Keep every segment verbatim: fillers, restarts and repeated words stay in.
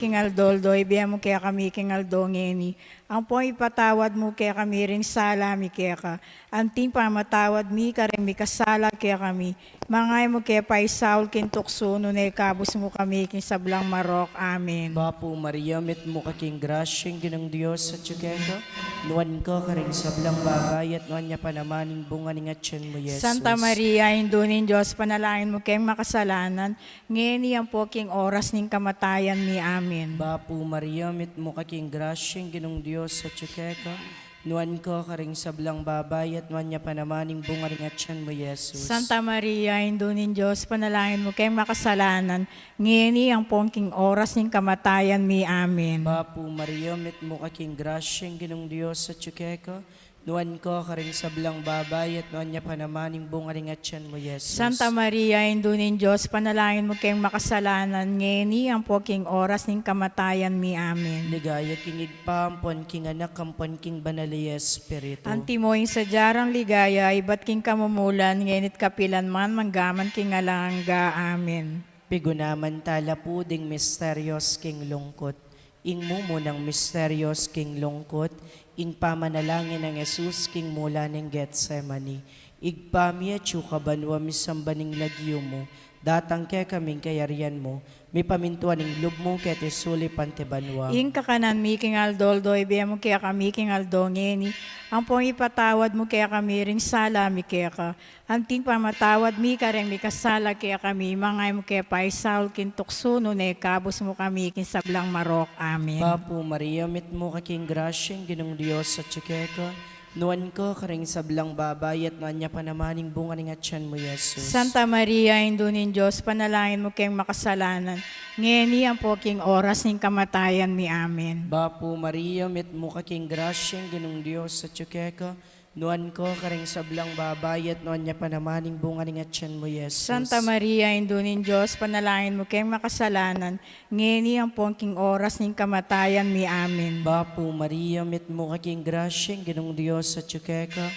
king aldo-aldo, ibie mu kekami king aldo ngeni. Ampon ipatawad mu kekami ring sala mi keka, anting pamatawad mi kareng mikasala kekami. Manga e mu ke paisaul king tuksu, nune ikabus mu kami king sablang marok. Amen. Bapu Maria, mitmu ka king grasya, ing Ginung Dios atyu keka. Nuan ka karing sablang babai, at nuan ya pa naman ing bunga ning atyan mu, Jesus. Santa Maria, Indu ning Dios, panalangin mu keng makasalanan, ngeni ampo king oras ning kamatayan mi. Amen. Bapu Maria, mitmu ka king grasya, ing Ginung Dios atyu keka. Nuan ka karing sablang babai, at nuan ya pa naman ing bunga ning atyan mu, Jesus. Santa Maria, Indu ning Dios, panalangin mu keng makasalanan, ngeni ampo king oras ning kamatayan mi. Amen. Bapu Maria, mitmu ka king grasya, ing Ginung Dios atyu keka. Nuan ka karing sablang babai, at nuan ya pa naman ing bunga ning atyan mu, Jesus. Santa Maria, Indu ning Dios, panalangin mu keng makasalanan, ngeni ampo king oras ning kamatayan mi. Amen. Ligaya king Ibpa, ampon king Anak, ampon king Banal a Espiritu. Antimo ing sadya rang ligaya, ibat king kamumulan, ngeni't kapilan man, manggaman king alang angga. Amen. Pigunaman tala pu ding misterios king lungkut. Ing mumunang misterios king lungkut, ing pamanalangin nang Jesus king mula ning Getsemani. Ibpa mi, atyu ka banua, misamban ing lagyu mu, datang kekami ing kayarian mu, mipamintuan ing lub mu keti sulip anti banua. Ing kakanan mi king aldo-aldo, ibie mu kekami king aldo ngeni, ampon ipatawad mu kekami ring sala mi keka, anting pamatawad mi kareng mikasala kekami, manga e mu ke paisaul king tuksu, nune ikabus mu kami king sablang marok. Amen. Bapu Maria, mitmu ka king grasya, ing Ginung Dios atyu keka. Nuan ka karing sablang babai, at nuan ya pa naman ing bunga ning atyan mu, Jesus. Santa Maria, Indu ning Dios, panalangin mu keng makasalanan, ngeni ampo king oras ning kamatayan mi. Amen. Bapu Maria, mitmu ka king grasya, ing Ginung Dios atyu keka. Nuan ka karing sablang babai, at nuan ya pa naman ing bunga ning atyan mu, Jesus. Santa Maria, Indu ning Dios, panalangin mu keng makasalanan, ngeni ampo king oras ning kamatayan mi. Amen. Bapu Maria, mitmu ka king grasya, ing Ginung Dios atyu keka.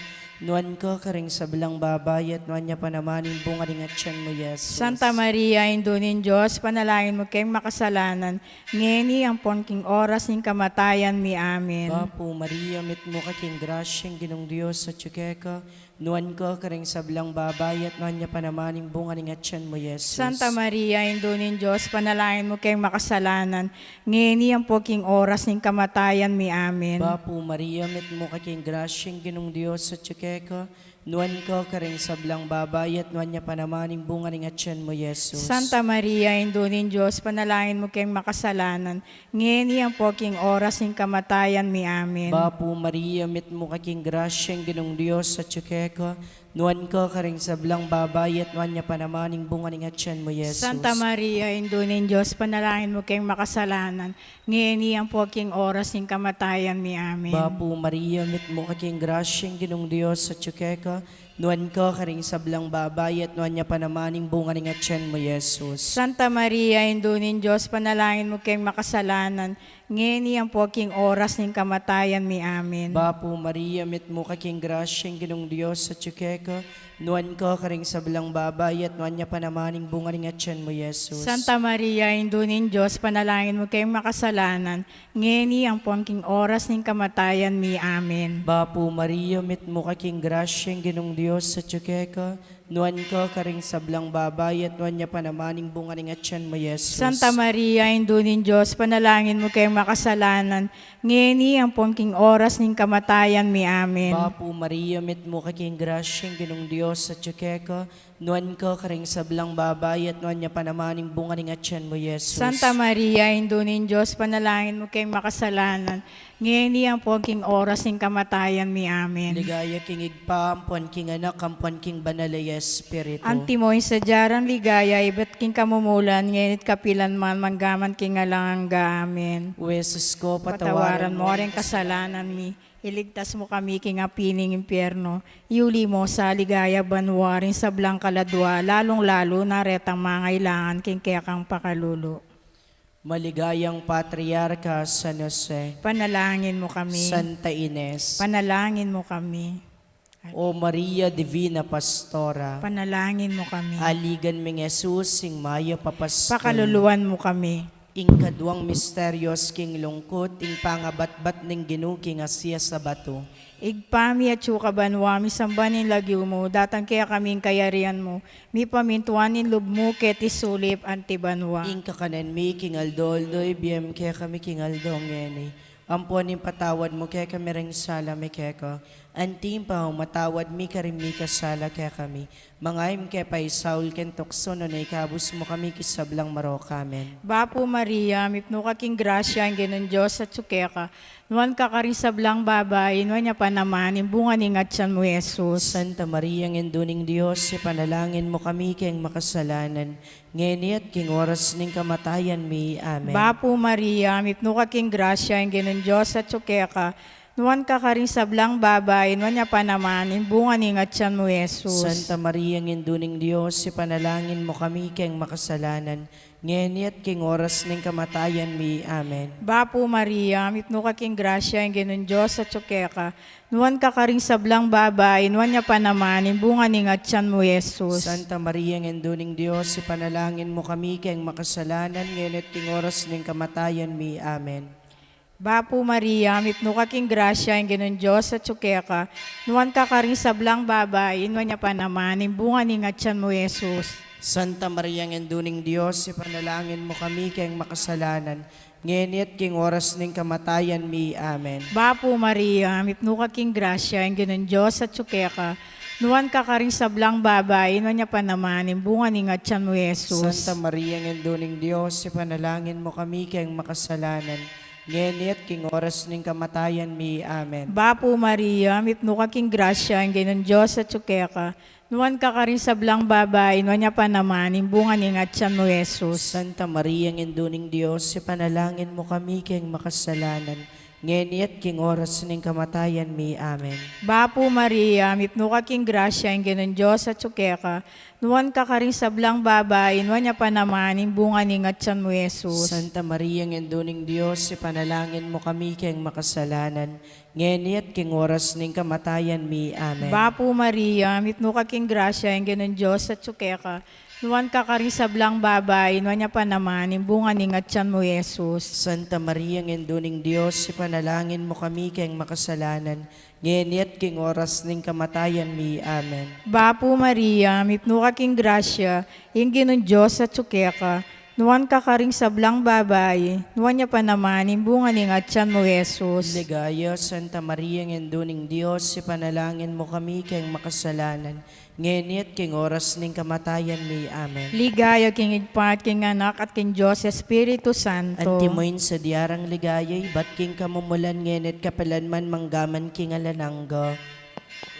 Nuan ka karing sablang babai, at nuan ya pa naman ing bunga ning atyan mu, Jesus. Santa Maria, Indu ning Dios, panalangin mu keng makasalanan, ngeni ampo king oras ning kamatayan mi. Amen. Bapu Maria, mitmu ka king grasya, ing Ginung Dios atyu keka. Nuan ka karing sablang babai, at nuan ya pa naman ing bunga ning atyan mu, Jesus. Santa Maria, Indu ning Dios, panalangin mu keng makasalanan, ngeni ampo king oras ning kamatayan mi. Amen. Bapu Maria, mitmu ka king grasya, ing Ginung Dios atyu keka. Nuan ka karing sablang babai, at nuan ya pa naman ing bunga ning atyan mu, Jesus. Santa Maria, Indu ning Dios, panalangin mu keng makasalanan, ngeni ampo king oras ning kamatayan mi. Amen. Bapu Maria, mitmu ka king grasya, ing Ginung Dios atyu keka. Nuan ka karing sablang babai, at nuan ya pa naman ing bunga ning atyan mu, Jesus. Santa Maria, Indu ning Dios, panalangin mu keng makasalanan, ngeni ampo king oras ning kamatayan mi. Amen. Bapu Maria, mitmu ka king grasya, ing Ginung Dios atyu keka. Nuan ka karing sablang babai, at nuan ya pa naman ing bunga ning atyan mu, Jesus. Santa Maria, Indu ning Dios, panalangin mu keng makasalanan, ngeni ampo king oras ning kamatayan mi. Amen. Bapu Maria, mitmu ka king grasya, ing Ginung Dios atyu keka. Nuan ka karing sablang babai, at nuan ya pa naman ing bunga ning atyan mu, Jesus. Santa Maria, Indu ning Dios, panalangin mu keng makasalanan, ngeni ampo king oras ning kamatayan mi. Amen. Bapu Maria, mitmu ka king grasya, ing Ginung Dios atyu keka. Nuan ka karing sablang babai, at nuan ya pa naman ing bunga ning atyan mu, Jesus. Santa Maria, Indu ning Dios, panalangin mu keng makasalanan, ngeni ampo king oras ning kamatayan mi. Amen. Bapu Maria, mitmu ka king grasya, ing Ginung Dios atyu keka. Nuan ka karing sablang babai, at nuan ya pa naman ing bunga ning atyan mu, Jesus. Santa Maria, Indu ning Dios, panalangin mu keng makasalanan, ngeni ampo king oras ning kamatayan mi. Amen. Ligaya king Ibpa, ampon king Anak, ampon king Banal a Espiritu. Antimo ing sadya rang ligaya, ibat king kamumulan, ngeni't kapilan man, manggaman king alang angga. Amen. O Jesus ko, patawaran mu ring kasalanan mi. Iligtas mu kami king api ning impyerno. Iuli mu sa ligaya banua ring sablang kaladua, lalung-lalu na retang mangailangan king kekang pakalulu. Maligayang Patriarka San Jose. Panalangin mu kami. Santa Ines. Panalangin mu kami. O Maria Divina Pastora. Panalangin mu kami. Aligan ming Jesus, ing mayap a pastul. Pakaluluan mu kami. Ing kaduang misteryos king lungkut, ing pangabatbat ning Ginu king asias a batu. Ibpa mi, atsu ka banua, misamban ing lagyu mu, datang kekami ing kayarian mu, mipamintuan ing lub mu keti sulip anti banua. Ing kakanan mi king aldo-aldo ibie mu kekami king aldo ngeni. Ampo ing patawad mu kekami ring sala mi keka, anti ing pamamatawad mi karing mikasala kekami. Manga e mu ke paisaul king tuksu, nune ikabus mu kami king sablang marok. Amen. Bapu Maria, mipnu ka king grasya, ing Ginung Dios atsu keka. Nuan ka karing sablang babai, nuan ya pa naman ing bunga ning atian mu, Jesus. Santa Maria, Indu ning Dios, ipanalangin mu kami keng makasalanan, ngeni at king oras ning kamatayan mi. Amen. Bapu Maria, mipnu ka king grasya, ing Ginung Dios atsu keka. Nuan ka karing sablang babai, nuan ya pa naman ing bunga ning atian mu, Jesus. Santa Maria, Indu ning Dios, ipanalangin mu kami keng makasalanan, ngeni at king oras ning kamatayan mi. Amen. Bapu Maria, mipnu ka king grasya, ing Ginung Dios atsu keka. Nuan ka karing sablang babai, nuan ya pa naman ing bunga ning atian mu, Jesus. Santa Maria, Indu ning Dios, ipanalangin mu kami keng makasalanan, ngeni at king oras ning kamatayan mi. Amen. Bapu Maria, mipnu ka king grasya, ing Ginung Dios atsu keka. Nuan ka karing sablang babai, nuan ya pa naman ing bunga ning atian mu, Jesus. Santa Maria, Indu ning Dios, ipanalangin mu kami keng makasalanan, ngeni at king oras ning kamatayan mi. Amen. Bapu Maria, mipnu ka king grasya, ing Ginung Dios atsu keka. Nuan ka karing sablang babai, nuan ya pa naman ing bunga ning atian mu, Jesus. Santa Maria, Indu ning Dios, ipanalangin mu kami keng makasalanan, ngeni at king oras ning kamatayan mi. Amen. Bapu Maria, mipnu ka king grasya, ing Ginung Dios atsu keka. Nuan ka karing sablang babai, nuan ya pa naman ing bunga ning atian mu, Jesus. Santa Maria, Indu ning Dios, ipanalangin mu kami keng makasalanan, ngeni at king oras ning kamatayan mi. Amen. Bapu Maria, mipnu ka king grasya, ing Ginung Dios atsu keka. Nuan ka karing sablang babai, nuan ya pa naman ing bunga ning atian mu, Jesus. Santa Maria, Indu ning Dios, ipanalangin mu kami keng makasalanan, ngeni at king oras ning kamatayan mi. Amen. Bapu Maria, mipnu ka king grasya, ing Ginung Dios atsu keka. Nuan ka karing sablang babai, nuan ya pa naman ing bunga ning atian mu, Jesus. Santa Maria, Indu ning Dios, ipanalangin mu kami keng makasalanan, ngeni at king oras ning kamatayan mi. Amen. Bapu Maria, mipnu ka king grasya, ing Ginung Dios atsu keka. Nuan ka karing sablang babai, nuan ya pa naman ing bunga ning atian mu, Jesus. Ligaya, Santa Maria, Indu ning Dios, ipanalangin mu kami keng makasalanan, ngeni at king oras ning kamatayan mi. Amen. Ligaya king Ibpa at king Anak at king Dios Espiritu Santo. Antimo ing sadya rang ligaya, ibat king kamumulan, ngeni at kapilan man, manggaman king alang angga.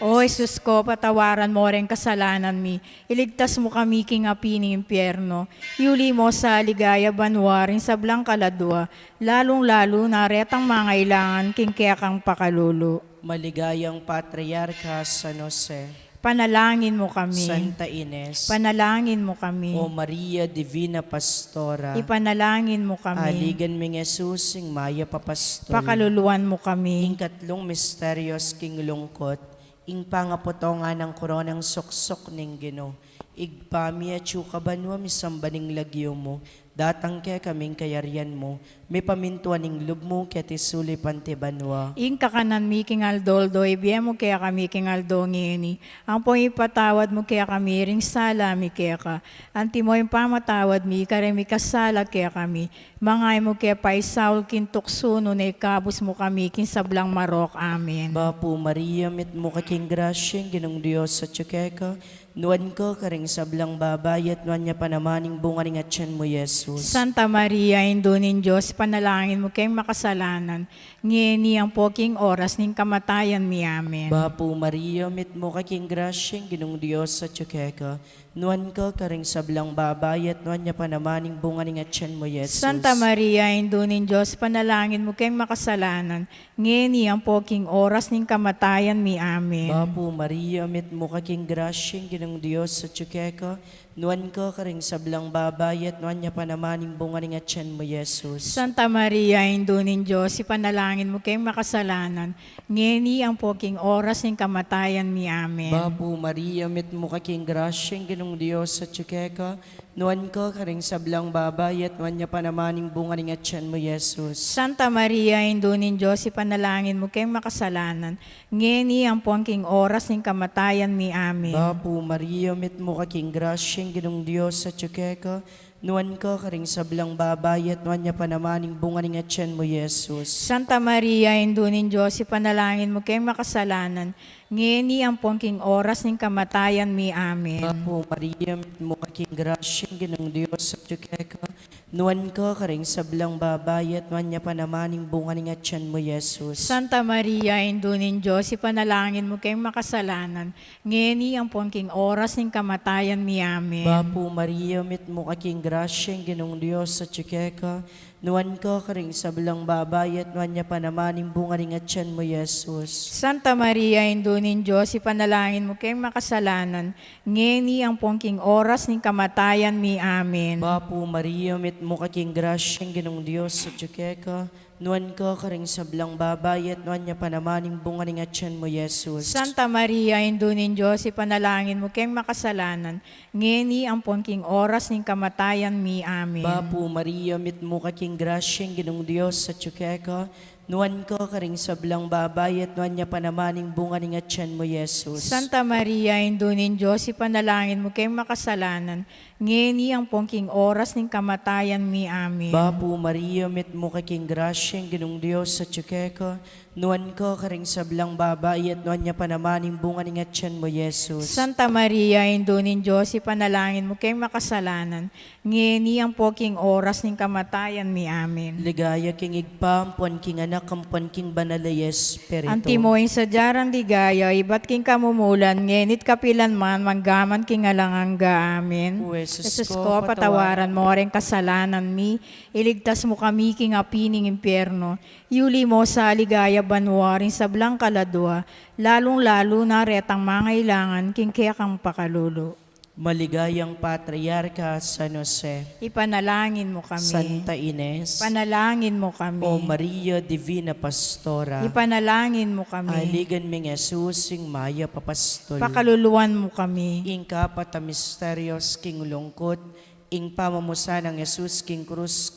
O Jesus ko, patawaran mo ring kasalanan mi, iligtas mu kami king api ning impyerno, iuli mo sa ligaya banua ring sablang kaladua, lalung-lalu na retang mangailangan king kekang pakalulu. Maligayang Patriarka San Jose. Panalangin mo kami. Santa Ines. Panalangin mo kami. O Maria Divina Pastora. Ipanalangin mo kami. Aligan ming Jesus, ing mayap a pastor. Pakaluluan mo kami. Ing katlung misteryos king lungkut, ing pangaputongan nang koronang suksuk ning Ginu. Ibpa mi, atsu ka banua, misamban ing lagyu mu, datang kekami ing kayarian mu, mipamintuan ing lub mu keti sulip anti banua. Ing kakanan mi king aldo-aldo ibie mu kekami king aldo ngeni. Ampong ipatawad mu kekami ring sala mi keka, antimo ing pamatawad mi karing mikasala kekami. Manga e mu ke paisaul king tuksu, nune ikabus mu kami king sablang marok. Amen. Bapu Maria, mitmu ka king grasya, ing Ginung Dios atsu keka. Nuan ka karing sablang babai, at nuan ya pa naman ing bunga ning atian mu, Jesus. Santa Maria, Indu ning Dios, ipanalangin mu keng makasalanan, ngeni ampo king oras ning kamatayan mi. Amen. Bapu Maria, mitmu ka king grasya, ing Ginung Dios atsu keka. Nuan ka karing sablang babai, at nuan ya pa naman ing bunga ning atian mu, Jesus. Santa Maria, Indu ning Dios, ipanalangin mu keng makasalanan, ngeni ampo king oras ning kamatayan mi. Amen. Bapu Maria, mitmu ka king grasya, ing Ginung Dios atsu keka. Nuan ka karing sablang babai, at nuan ya pa naman ing bunga ning atian mu, Jesus. Santa Maria, Indu ning Dios, ipanalangin mu keng makasalanan, ngeni ampo king oras ning kamatayan mi. Amen. Bapu Maria, mitmu ka king grasya, ing Ginung Dios atsu keka. Nuan ka karing sablang babai, at nuan ya pa naman ing bunga ning atyan mu, Jesus. Santa Maria, Indu ning Dios, ipanalangin mu keng makasalanan, ngeni ampon king oras ning kamatayan mi. Amen. Bapu Maria, mitmu ka king grasya, ing Ginung Dios atyu keka, nuan ka karing sablang babai, at nuan ya pa naman ing bunga ning atyan mu, Jesus. Santa Maria, Indu ning Dios, ipanalangin mu keng makasalanan, ngeni ampon king oras ning kamatayan mi. Amen. Bapu Maria, mitmu ka king grasya, ing Ginung Dios atyu keka, nuan ka karing sablang babai, at nuan ya pa naman ing bunga ning atyan mu, Jesus. Santa Maria, Indu ning Dios, ipanalangin mu keng makasalanan, ngeni ampon king oras ning kamatayan mi. Amen. Bapu Maria, mitmu ka king grasya, ing Ginung Dios atyu keka, nuan ka karing sablang babai, at nuan ya pa naman ing bunga ning atyan mu, Jesus. Santa Maria, Indu ning Dios, ipanalangin mu keng makasalanan, ngeni ampon king oras ning kamatayan mi. Amen. Bapu Maria, mitmu ka king grasya, ing Ginung Dios atyu keka, nuan ka karing sablang babai, at nuan ya pa naman ing bunga ning atyan mu, Jesus. Santa Maria, Indu ning Dios, ipanalangin mu keng makasalanan, ngeni ampon king oras ning kamatayan mi. Amen. Bapu Maria, mitmu ka king grasya, ing Ginung Dios atyu keka, nuan ka karing sablang babai, at nuan ya pa naman ing bunga ning atyan mu, Jesus. Santa Maria, Indu ning Dios, ipanalangin mu keng makasalanan, ngeni ampon king oras ning kamatayan mi. Amen. Bapu Maria, mitmu ka king grasya, ing Ginung Dios atyu keka, nuan ka karing sablang babai, at nuan ya pa naman ing bunga ning atyan mu, Jesus. Santa Maria, Indu ning Dios, ipanalangin mu keng makasalanan, ngeni ampon king oras ning kamatayan mi. Amen. Ligaya king Ibpa, ampon king Anak, ampon king Banal a Espiritu. Antimo ing sadya rang ligaya, ibat king kamumulan, ngeni't kapilan man, manggaman king alang angga. Amen. O Jesus ko, patawaran mo ring kasalanan mi, iligtas mu kami king api ning impyerno, yuli mo sa ligaya banua ring sablang kaladua, lalung-lalu na retang mangailangan king kekang pakalulu. Maligayang Patriarka San Jose. Ipanalangin mo kami. Santa Ines. Ipanalangin mo kami. O Maria Divina Pastora. Ipanalangin mo kami. Aligan ming Jesus ing mayap a pastor. Pakaluluan mo kami. Ing kapat a misterios king lungkut, ing pamamusan nang Jesus king krus,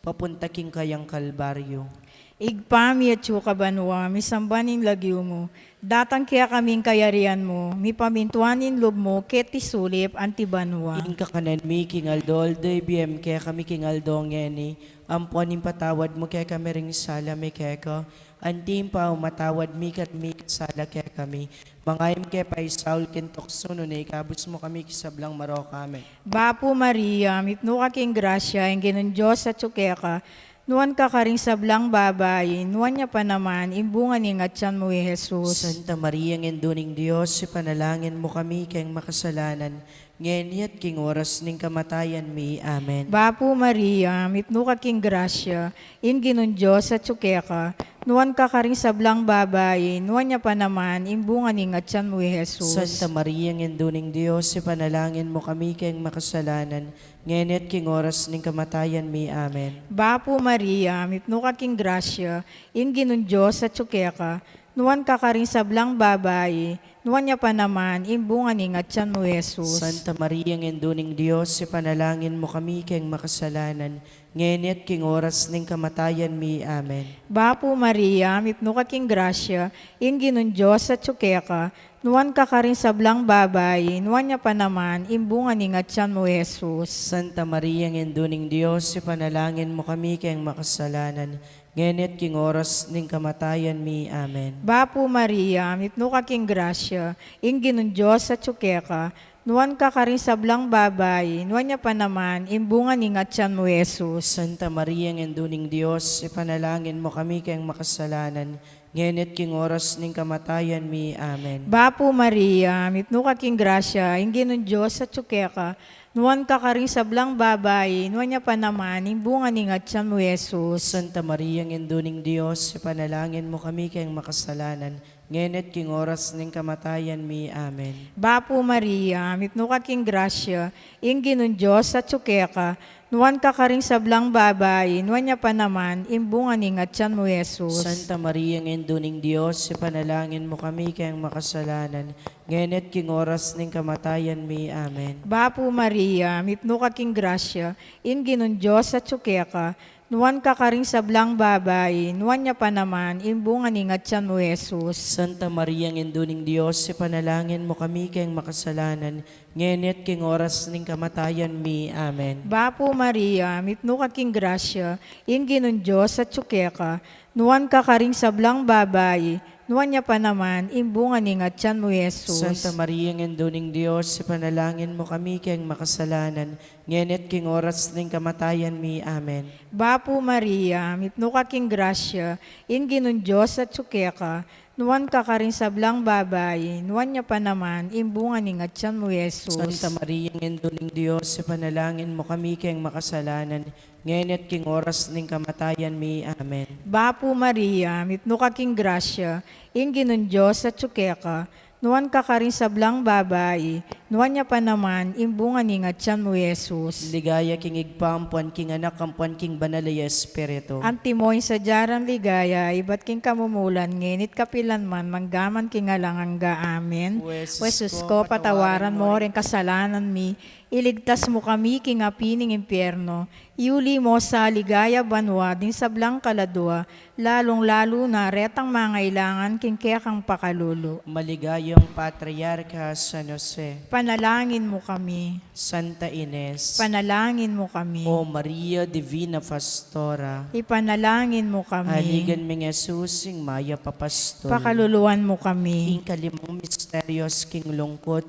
papunta king kayang Kalbaryo. Ibpa mi atsu ka banua, misamban ing lagyu mu, datang kekami ing kayarian mu, mipamintuan ing lub mu keti sulip anti banua. Ing kakanan mi king aldo-aldo ibie mu kekami king aldo ngeni, ampon ipatawad mu kekami ring sala mi keka, anti ing pamamatawad mi karing mikasala kekami. Manga e mu ke paisaul king tuksu, nune ikabus mu kami king sablang marok. Amen. Bapu Maria, mipnu ka king grasya, ing Ginung Dios atsu keka, nuan ka karing sablang babai, nuan ya pa naman ing bunga ning atyan mu, i Jesus. Santa Maria, Indu ning Dios, ipanalangin mu kami keng makasalanan, ngeni at king oras ning kamatayan mi. Amen. Bapu Maria, mipnu ka king grasya, ing Ginung Dios atsu keka, nuan ka karing sablang babai, nuan ya pa naman ing bunga ning atyan mu, i Jesus. Santa Maria, Indu ning Dios, ipanalangin mu kami keng makasalanan, ngeni at king oras ning kamatayan mi. Amen. Bapu Maria, mipnu ka king grasya, ing Ginung Dios atsu keka, nuan ka karing sablang babai, nuan ya pa naman ing bunga ning atyan mu, i Jesus. Santa Maria, Indu ning Dios, ipanalangin mu kami keng makasalanan, ngeni at king oras ning kamatayan mi. Amen. Bapu Maria, mipnu ka king grasya, ing Ginung Dios atsu keka, nuan ka karing sablang babai, nuan ya pa naman ing bunga ning atyan mu, i Jesus. Santa Maria, Indu ning Dios, ipanalangin mu kami keng makasalanan, ngeni at king oras ning kamatayan mi. Amen. Bapu Maria, mipnu ka king grasya, ing Ginung Dios atsu keka, nuan ka karing sablang babai, nuan ya pa naman ing bunga ning atyan mu, i Jesus. Santa Maria, Indu ning Dios, ipanalangin mu kami keng makasalanan, ngeni at king oras ning kamatayan mi. Amen. Bapu Maria, mipnu ka king grasya, ing Ginung Dios atsu keka, nuan ka karing sablang babai, nuan ya pa naman ing bunga ning atyan mu, i Jesus. Santa Maria, Indu ning Dios, ipanalangin mu kami keng makasalanan, ngeni at king oras ning kamatayan mi. Amen. Bapu Maria, mipnu ka king grasya, ing Ginung Dios atsu keka, Nuan ka karing sablang babai, nuan ya pa naman ing bunga ning atian mu, Jesus. Santa Maria, Indu ning Dios, ipanalangin mu kami keng makasalanan, ngeni at king oras ning kamatayan mi. Amen. Bapu Maria, mipnu ka king grasya, ing Ginung Dios atyu keka, nuan ka karing sablang babai, nuan ya pa naman ing bunga ning atian mu, Jesus. Santa Maria, Indu ning Dios, ipanalangin mu kami keng makasalanan, ngeni at king oras ning kamatayan mi. Amen. Bapu Maria, mipnu ka king grasya, ing Ginung Dios atyu keka, nuan ka karing sablang babai, nuan ya pa naman ing bunga ning atian mu, Jesus. Santa Maria, Indu ning Dios, ipanalangin mu kami keng makasalanan, ngeni at king oras ning kamatayan mi. Amen. Bapu Maria, mipnu ka king grasya, ing Ginung Dios atyu keka, nuan ka karing sablang babai, nuan ya pa naman ing bunga ning atian mu, Jesus. Santa Maria, Indu ning Dios, ipanalangin mu kami keng makasalanan, ngeni at king oras ning kamatayan mi. Amen. Bapu Maria, mipnu ka king grasya, ing Ginung Dios atyu keka, nuan ka karing sablang babai, nuan ya pa naman ing bunga ning atian mu, Jesus. Ligaya king Ibpa, ampuan king Anak, ampuan king Banal a Espiritu. Antimo ing sadya rang ligaya, ibat king kamumulan, ngeni at kapilan man, mangga man king alang angga. Amen. O Jesus ko, patawaran mu ring kasalanan mi, iligtas mu kami king api ning impyerno, iuli mu sa ligaya banua ding sablang kaladua, lalung-lalu na retang mangailangan king kekang pakalulu. Maligayang Patriarka San Jose. Ipanalangin mu kami. Santa Ines. Ipanalangin mu kami. O Maria Divina Pastora. Ipanalangin mu kami. Aligan ming Jesus, ing mayap a pastor. Pakaluluan mu kami. Ing kalimang misterios king lungkut,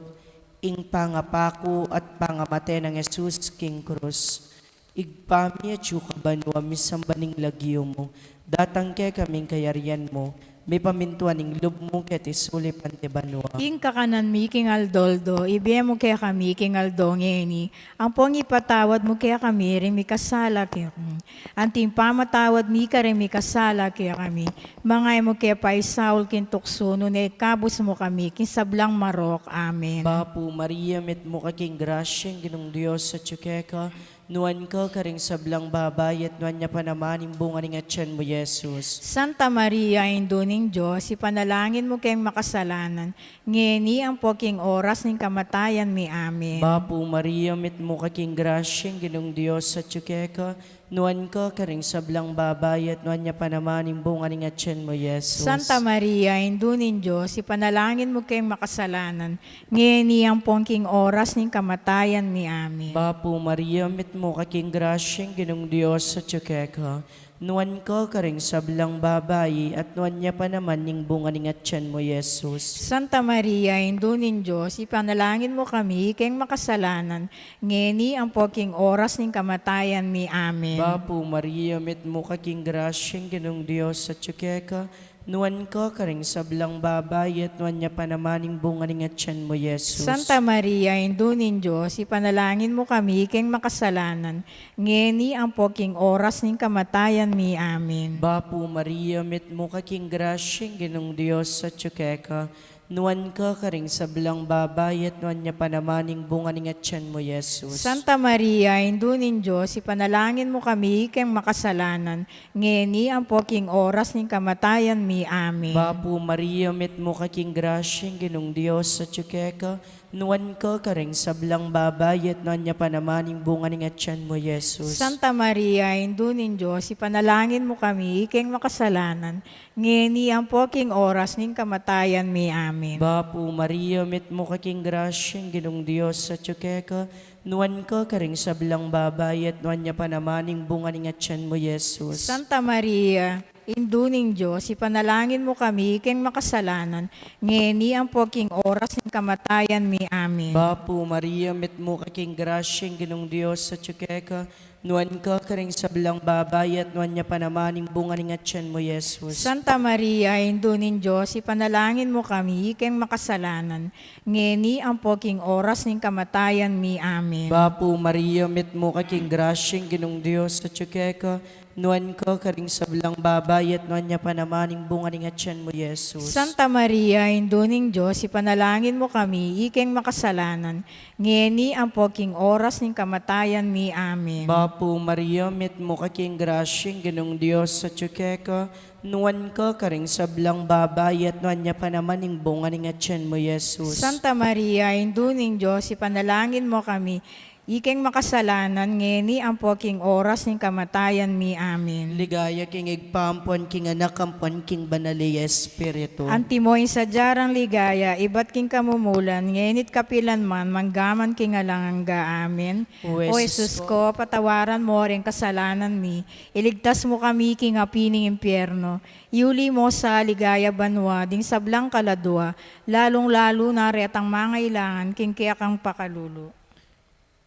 ing pangapaku at pangamate nang Jesus king krus. Ibpa mi, atsu ka banua, misamban ing lagyu mu, datang kekami ing kayarian mu, mipamintuan ing lub mu keti sulip anti banua. Ing kakanan mi king aldo-aldo, ibie mu kekami king aldo ngeni, ampong ipatawad mu kekami ring mikasala kekami, anti ing pamatawad mi karing mikasala kekami. Manga e mu ke paisaul king tuksu, nune ikabus mu kami king sablang marok. Amen. Bapu Maria, mitmu ka king grasya, ing Ginung Dios atyu keka, nuan ka karing sablang babai, at nuan ya pa naman ing bunga ning atyan mu, Jesus. Santa Maria, Indu ning Dios, ipanalangin mu keng makasalanan, ngeni ampo king oras ning kamatayan mi. Amen. Bapu Maria, mitmu ka king grasya, ing Ginung Dios atyu keka, nuan ka karing sablang babai, at nuan ya pa naman ing bunga ning atyan mu, Jesus. Santa Maria, Indu ning Dios, ipanalangin mu keng makasalanan, ngeni ampo king oras ning kamatayan mi. Amen. Bapu Maria, mitmu ka king grasya, ing Ginung Dios atyu keka, nuan ka karing sablang babai, at nuan ya pa naman ing bunga ning atyan mu, Jesus. Santa Maria, Indu ning Dios, ipanalangin mu kami keng makasalanan, ngeni ampo king oras ning kamatayan mi. Amen. Bapu Maria, mitmu ka king grasya, ing Ginung Dios atyu keka, nuan ka karing sablang babai, at nuan ya pa naman ing bunga ning atyan mu, Jesus. Santa Maria, Indu ning Dios, ipanalangin mu kami keng makasalanan, ngeni ampo king oras ning kamatayan mi. Amen. Bapu Maria, mitmu ka king grasya, ing Ginung Dios atyu keka, nuan ka karing sablang babai, at nuan ya pa naman ing bunga ning atyan mu, Jesus. Santa Maria, Indu ning Dios, ipanalangin mu kami keng makasalanan, ngeni ampo king oras ning kamatayan mi. Amen. Bapu Maria, mitmu ka king grasya, ing Ginung Dios atyu keka, nuan ka karing sablang babai, at nuan ya pa naman ing bunga ning atyan mu, Jesus. Santa Maria, Indu ning Dios, ipanalangin mu kami keng makasalanan, ngeni ampo king oras ning kamatayan mi. Amen. Bapu Maria, mitmu ka king grasya, ing Ginung Dios atyu keka, nuan ka karing sablang babai, at nuan ya pa naman ing bunga ning atyan mu, Jesus. Santa Maria, Indu ning Dios, ipanalangin mu kami keng makasalanan, ngeni ampo king oras ning kamatayan mi. Amen. Bapu Maria, mitmu ka king grasya, ing Ginung Dios atyu keka, nuan ka karing sablang babai, at nuan ya pa naman ing bunga ning atyan mu, Jesus. Santa Maria, Indu ning Dios, ipanalangin mu kami keng makasalanan, ngeni ampo king oras ning kamatayan mi. Amen. Bapu Maria, mitmu ka king grasya, ing Ginung Dios atyu keka, Nuan ka karing sablang babai, at nuan ya pa naman ing bunga ning atian mu, Jesus. Santa Maria, Indu ning Dios, ipanalangin mu kami, ikeng makasalanan, ngeni ampo king oras ning kamatayan mi. Amen. Bapu Maria, mitmu ka king grasya, ing Ginung Dios atyu keka, nuan ka karing sablang babai, at nuan ya pa naman ing bunga ning atian mu, Jesus. Santa Maria, Indu ning Dios, ipanalangin mu kami, ikeng makasalanan, ngeni ampo king oras ning kamatayan mi. Amen. Ligaya king Ibpa, ampon king Anak, ampon king Banal a Espiritu. Antimo ing sadya rang ligaya, ibat king kamumulan, ngeni't kapilan man, manggaman king alang angga. Amen. O Jesus ko, patawaran mo ring kasalanan mi, iligtas mo kami king api ning impyerno, iuli mo sa ligaya banua ding sablang kaladua, lalung-lalu na retang mangailangan king kekang pakalulu.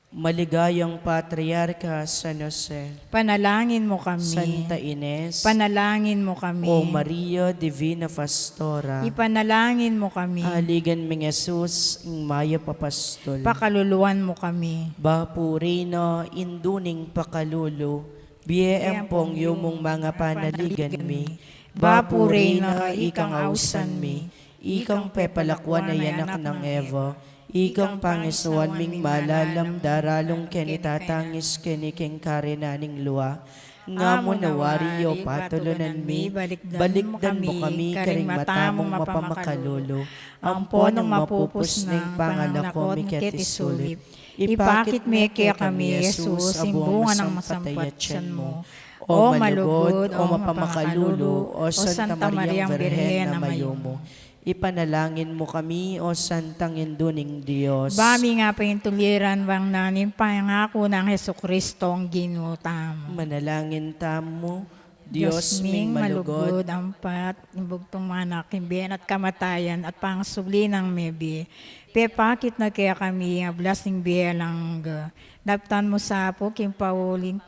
Maligayang Patriarka San Jose. Panalangin mo kami. Santa Ines. Panalangin mo kami. O Maria Divina Pastora. Ipanalangin mo kami. Aligan ming Jesus, ing mayap a pastol. Pakaluluan mo kami. Bapu Reyna, Indu ning pakalulu, bie ampong yumung manga panaligan mi. Bapu Reyna, ikang ausan mi, ikang pepalakuan a anak nang Eva, ikang pangesuan ming malalam daralung keni tatangis keni king karinan ning lua. Nga mu na wari, o patulunan mi, balikdan mu kami karing mata mung mapamakalulu, ampo nung mapupus na ing pangalako mi keti sulip, ipakit me kekami i Jesus, ing bunga nang masampat a tian mu. O malugud, o mapamakalulu, o Santa Mariang Birhen a mayumu, ipanalangin mu kami, o Santang Indu ning Dios. Ba mi nga paintuliran bang nanu ing pangaku nang Jesucristong Ginu tamu. Manalangin tamu. Dios ming malugud, ampat ing bugtung anak, king bie na at kamatayan, at pangasubli nang mebie, pepakit na kekami ing ablas ning bie alang angga. Daptan mu sa pu king pauli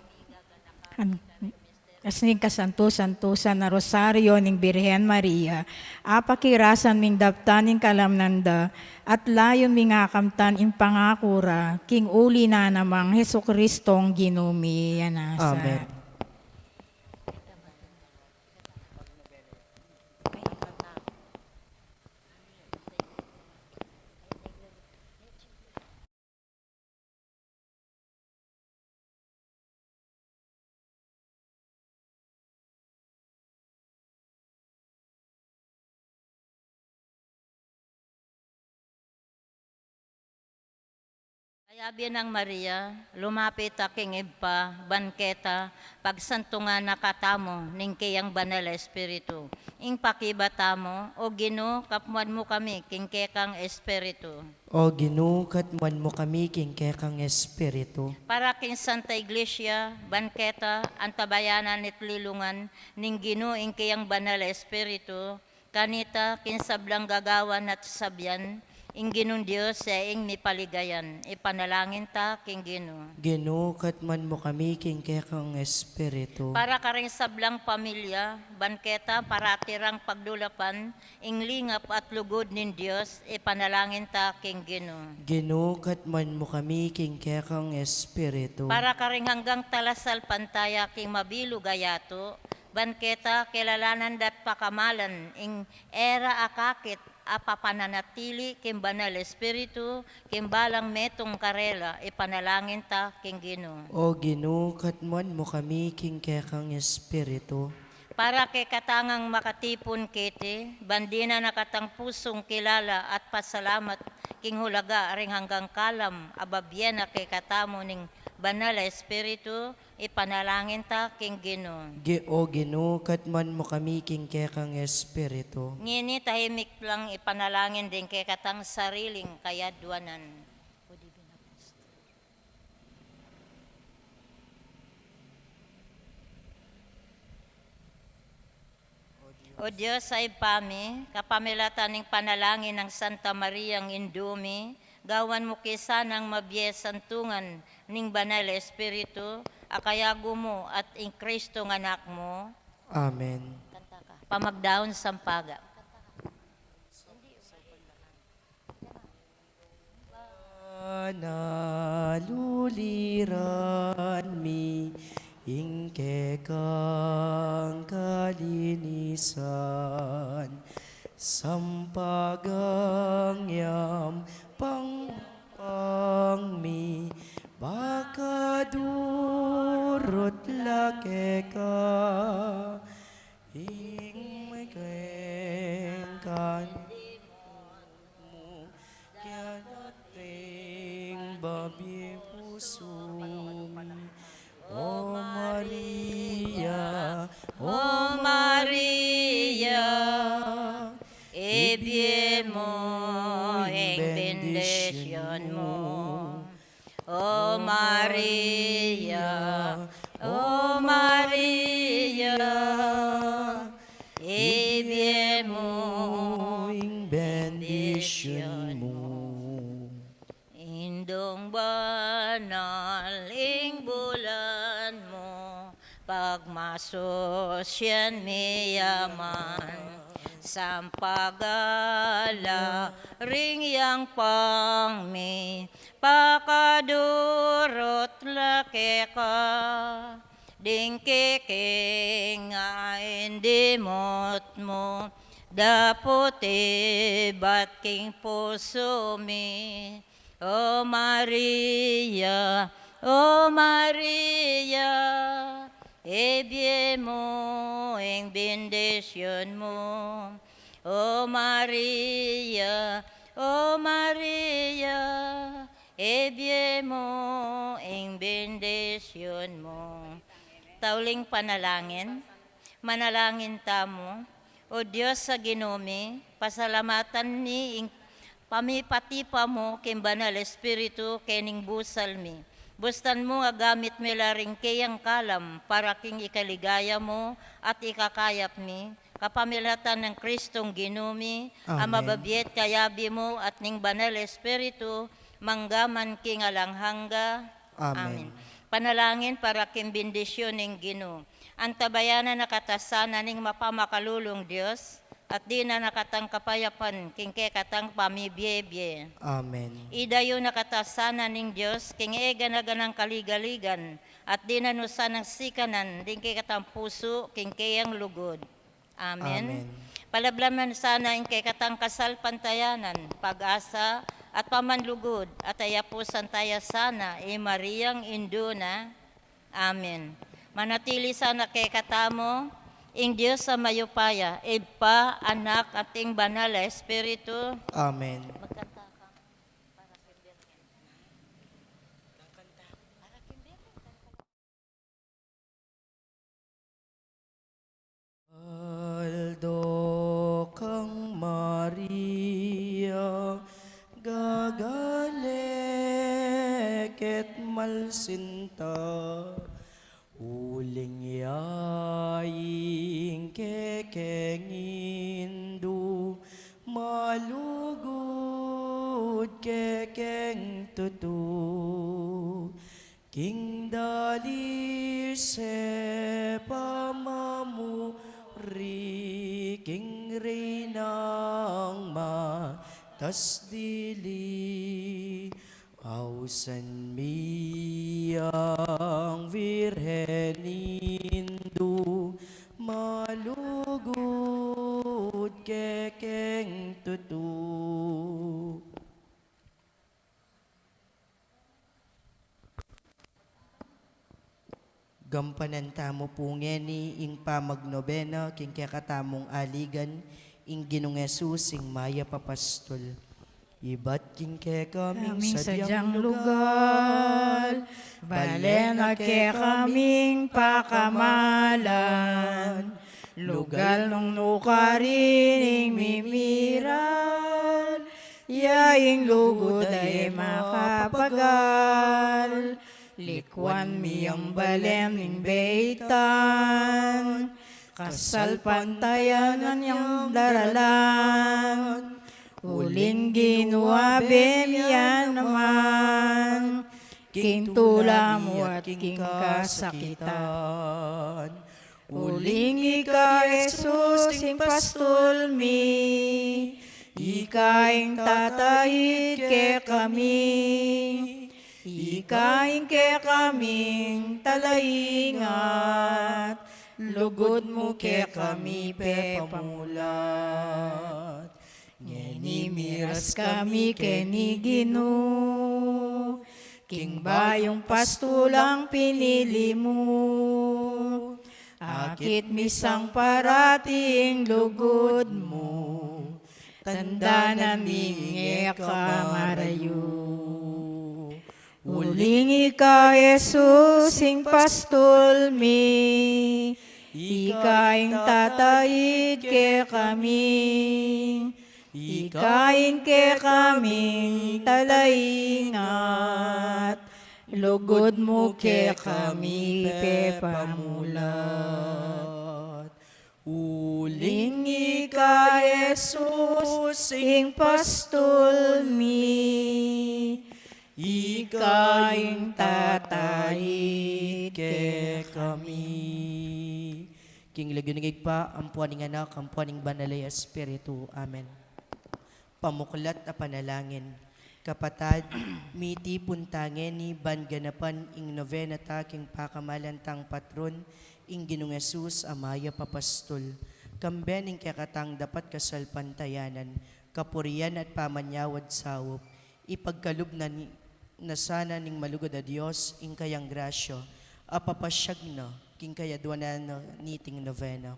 ning kasantu-santusan a Rosario ning Birhen Maria, apakirasan ming daptan ing kalamnan da, at layun ming akamtan ing pangaku ra, king uli na namang Jesucristong Ginu mi. Amen. Kaya Birhen Maria, lumapit ka king Ibpa, ban keta pagsantungan na katamu ning keyang Banal a Espiritu. Ing pakibat tamu, O Ginu, katmuan mu kami king kekang Espiritu. O Ginu, katmuan mu kami king kekang Espiritu. Para king Santa Iglesia, ban keta antabayanan at lilungan ning Ginu ing keyang Banal a Espiritu, kanita king sablang gagawan at sabian, ing Ginung Dios ya ing mipaligayan, ipanalangin ta king Ginu. Ginu, katmuan mu kami king kekang Espiritu. Para karing sablang pamilya, ban keta parati rang pagdulapan ing lingap at lugud ning Dios, ipanalangin ta king Ginu. Ginu, katmuan mu kami king kekang Espiritu. Para karing anggang talasalpantaya king mabilug a yatu, ban keta kilalanan da't pakamalan ing e ra akakit a papananatili king Banal Espiritu, king balang metung karela, ipanalangin ta king Ginu. O Ginu, katmuan mu kami king kekang Espiritu. Para kekatang makatipun keti, ban dinan na katang pusung kilala at pasalamat king hulaga ring anggang kalam a babie na kekatamu ning Banal a Espiritu, ipanalangin ta king Ginu. Gi-, O Ginu, katmuan mu kami king kekang Espiritu. Ngeni tahimik lang ipanalangin ding kekatang sariling kayadwanan. O Dios a Ibpa mi, kapamilatan ning panalangin nang Santa Mariang Indu mi, gawan mu ke sanang mabie santungan ning Banal a Espiritu, a kayagu mu at ing Kristong Anak mu. Amen. Pamagdaun sampaga. Naluliran mi, ing kekang kalinisan, sampagang yampang mi, bakadurut la keka, ing kekang mu, kyating babie pusu mi. O Maria, O Maria, ibie mu ing bendisyun mu. O Maria, O Maria, ibie mu ing bendisyun mu. Indung banal ing bulan mu, pagmasusyan mi ya man, sampagala ring yampang mi, pakadurut la keka, ding kekeng a indimut mu, dapot ibat king pusu mi. O Maria, O Maria, ibie mu ing bendisyun mu. O Maria, O Maria, ibie mu ing bendisyun mu. Tauling panalangin. Manalangin tamu. O Dios a Ginu mi, pasalamatan mi ing pamipatipa mu king Banal Espiritu kening busal mi. Bustan mu agamit mi la ring keyang kalam para king ikaligaya mu at ikakayap mi, kapamilatan nang Kristong Ginu mi, a Amen. Mababie at kayabe mu at ning Banal Espiritu, mangga man king alang angga. Amen. Amen. Panalangin para king bendisyun ning Ginu. Antabayanan na kata sana ning mapamakalulung Dios, at dinan na katang kapayapan king kekatang pamibie-bie. Amen. Idayu na kata sana ning Dios king eganaganang kaligaligan, at dinan no sanang sikanan ding kekatang pusu king keyang lugud. Amen. Amen. Palablaman sana ing kekatang kasalpantayanan, pag-asa, at pamanlugud, at ayapusan taya sana i Mariang indu na. Amen. Manatili sana kekatamu ing Dios a mayupaya, Ibpa, Anak, at ing Banal a Espiritu. Amen. Magkanta ka. Aldo kang Maria, gagale ket malsinta, uling ya ing kekeng indu, malugud kekeng tutu. King dalise pamamuri, king reynang matas dili, ausan mi yang Virgen indu, malugud kekeng tutu. Gampanan tamu pu ngeni ing pamagnobena king kekatamung aligan, ing Ginung Jesus, ing mayap a pastul. Ibat king kekaming sadyang lugal, bale na kekaming pakamalan, lugal nung nukarin ing mimiral, ya ing lugud a e makapagal, likuan mi yang balen ning beitan, kasalpantayanan yang daralan, uling Ginu, abe mi ya naman, king tula mu at king kasakitan. Uling ika, Jesus, ing pastul mi, ika ing tataid kekami, Ika ing kekaming talaingat, lugud mu kekami pepamulat. Ngeni miras kami keni Ginu, king bayung pastulang pinili mu. Akit mi sang parati ing lugud mu, tanda na mi ing e ka marayu. Uling ika, Jesus, ing pastul mi, ika ing tataid kekami, ika ing kekaming talaingat, lugud mu kekami pepamulat. Uling ika, Jesus, ing pastul mi, ika ing tataid kekami. King lagyu ning Ibpa, ampuan ning Anak, ampuan ning Banal a Espiritu. Amen. Pamuklat a panalangin. Kapatad, mitipun ta ngeni ban ganapan ing novena ta king pakamalan tang patron, ing Ginung Jesus a mayap a pastul. Kambe ning kekatang dapat kasalpantayanan, kapurian at pamanyawad saup, ipagkalub na ni, na sana ning malugud a Dios ing kayang grasya, a papasyag na king kayadwanan na niting novena.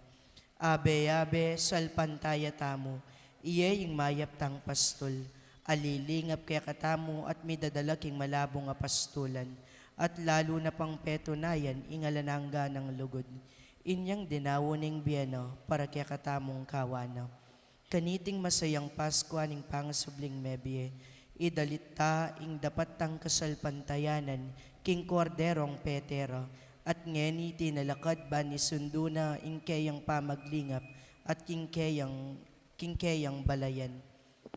Abe-abe, salpantaya tamu, iya ing mayap tang pastul, a lilingap kekatamu at midadala king malabung a pastulan, at lalu na pang petunayan ing alang angga nang lugud. Inyang dinaun ing bie na para kekatamung kawanan. Kaniting masayang Paskua ning pangasubling mebie, idalit ta ing dapat tang kasalpantayanan king Korderong pete ra, at ngeni tinalakad ban isundu na ing keyang pamaglingap at king keyang, king keyang balayan.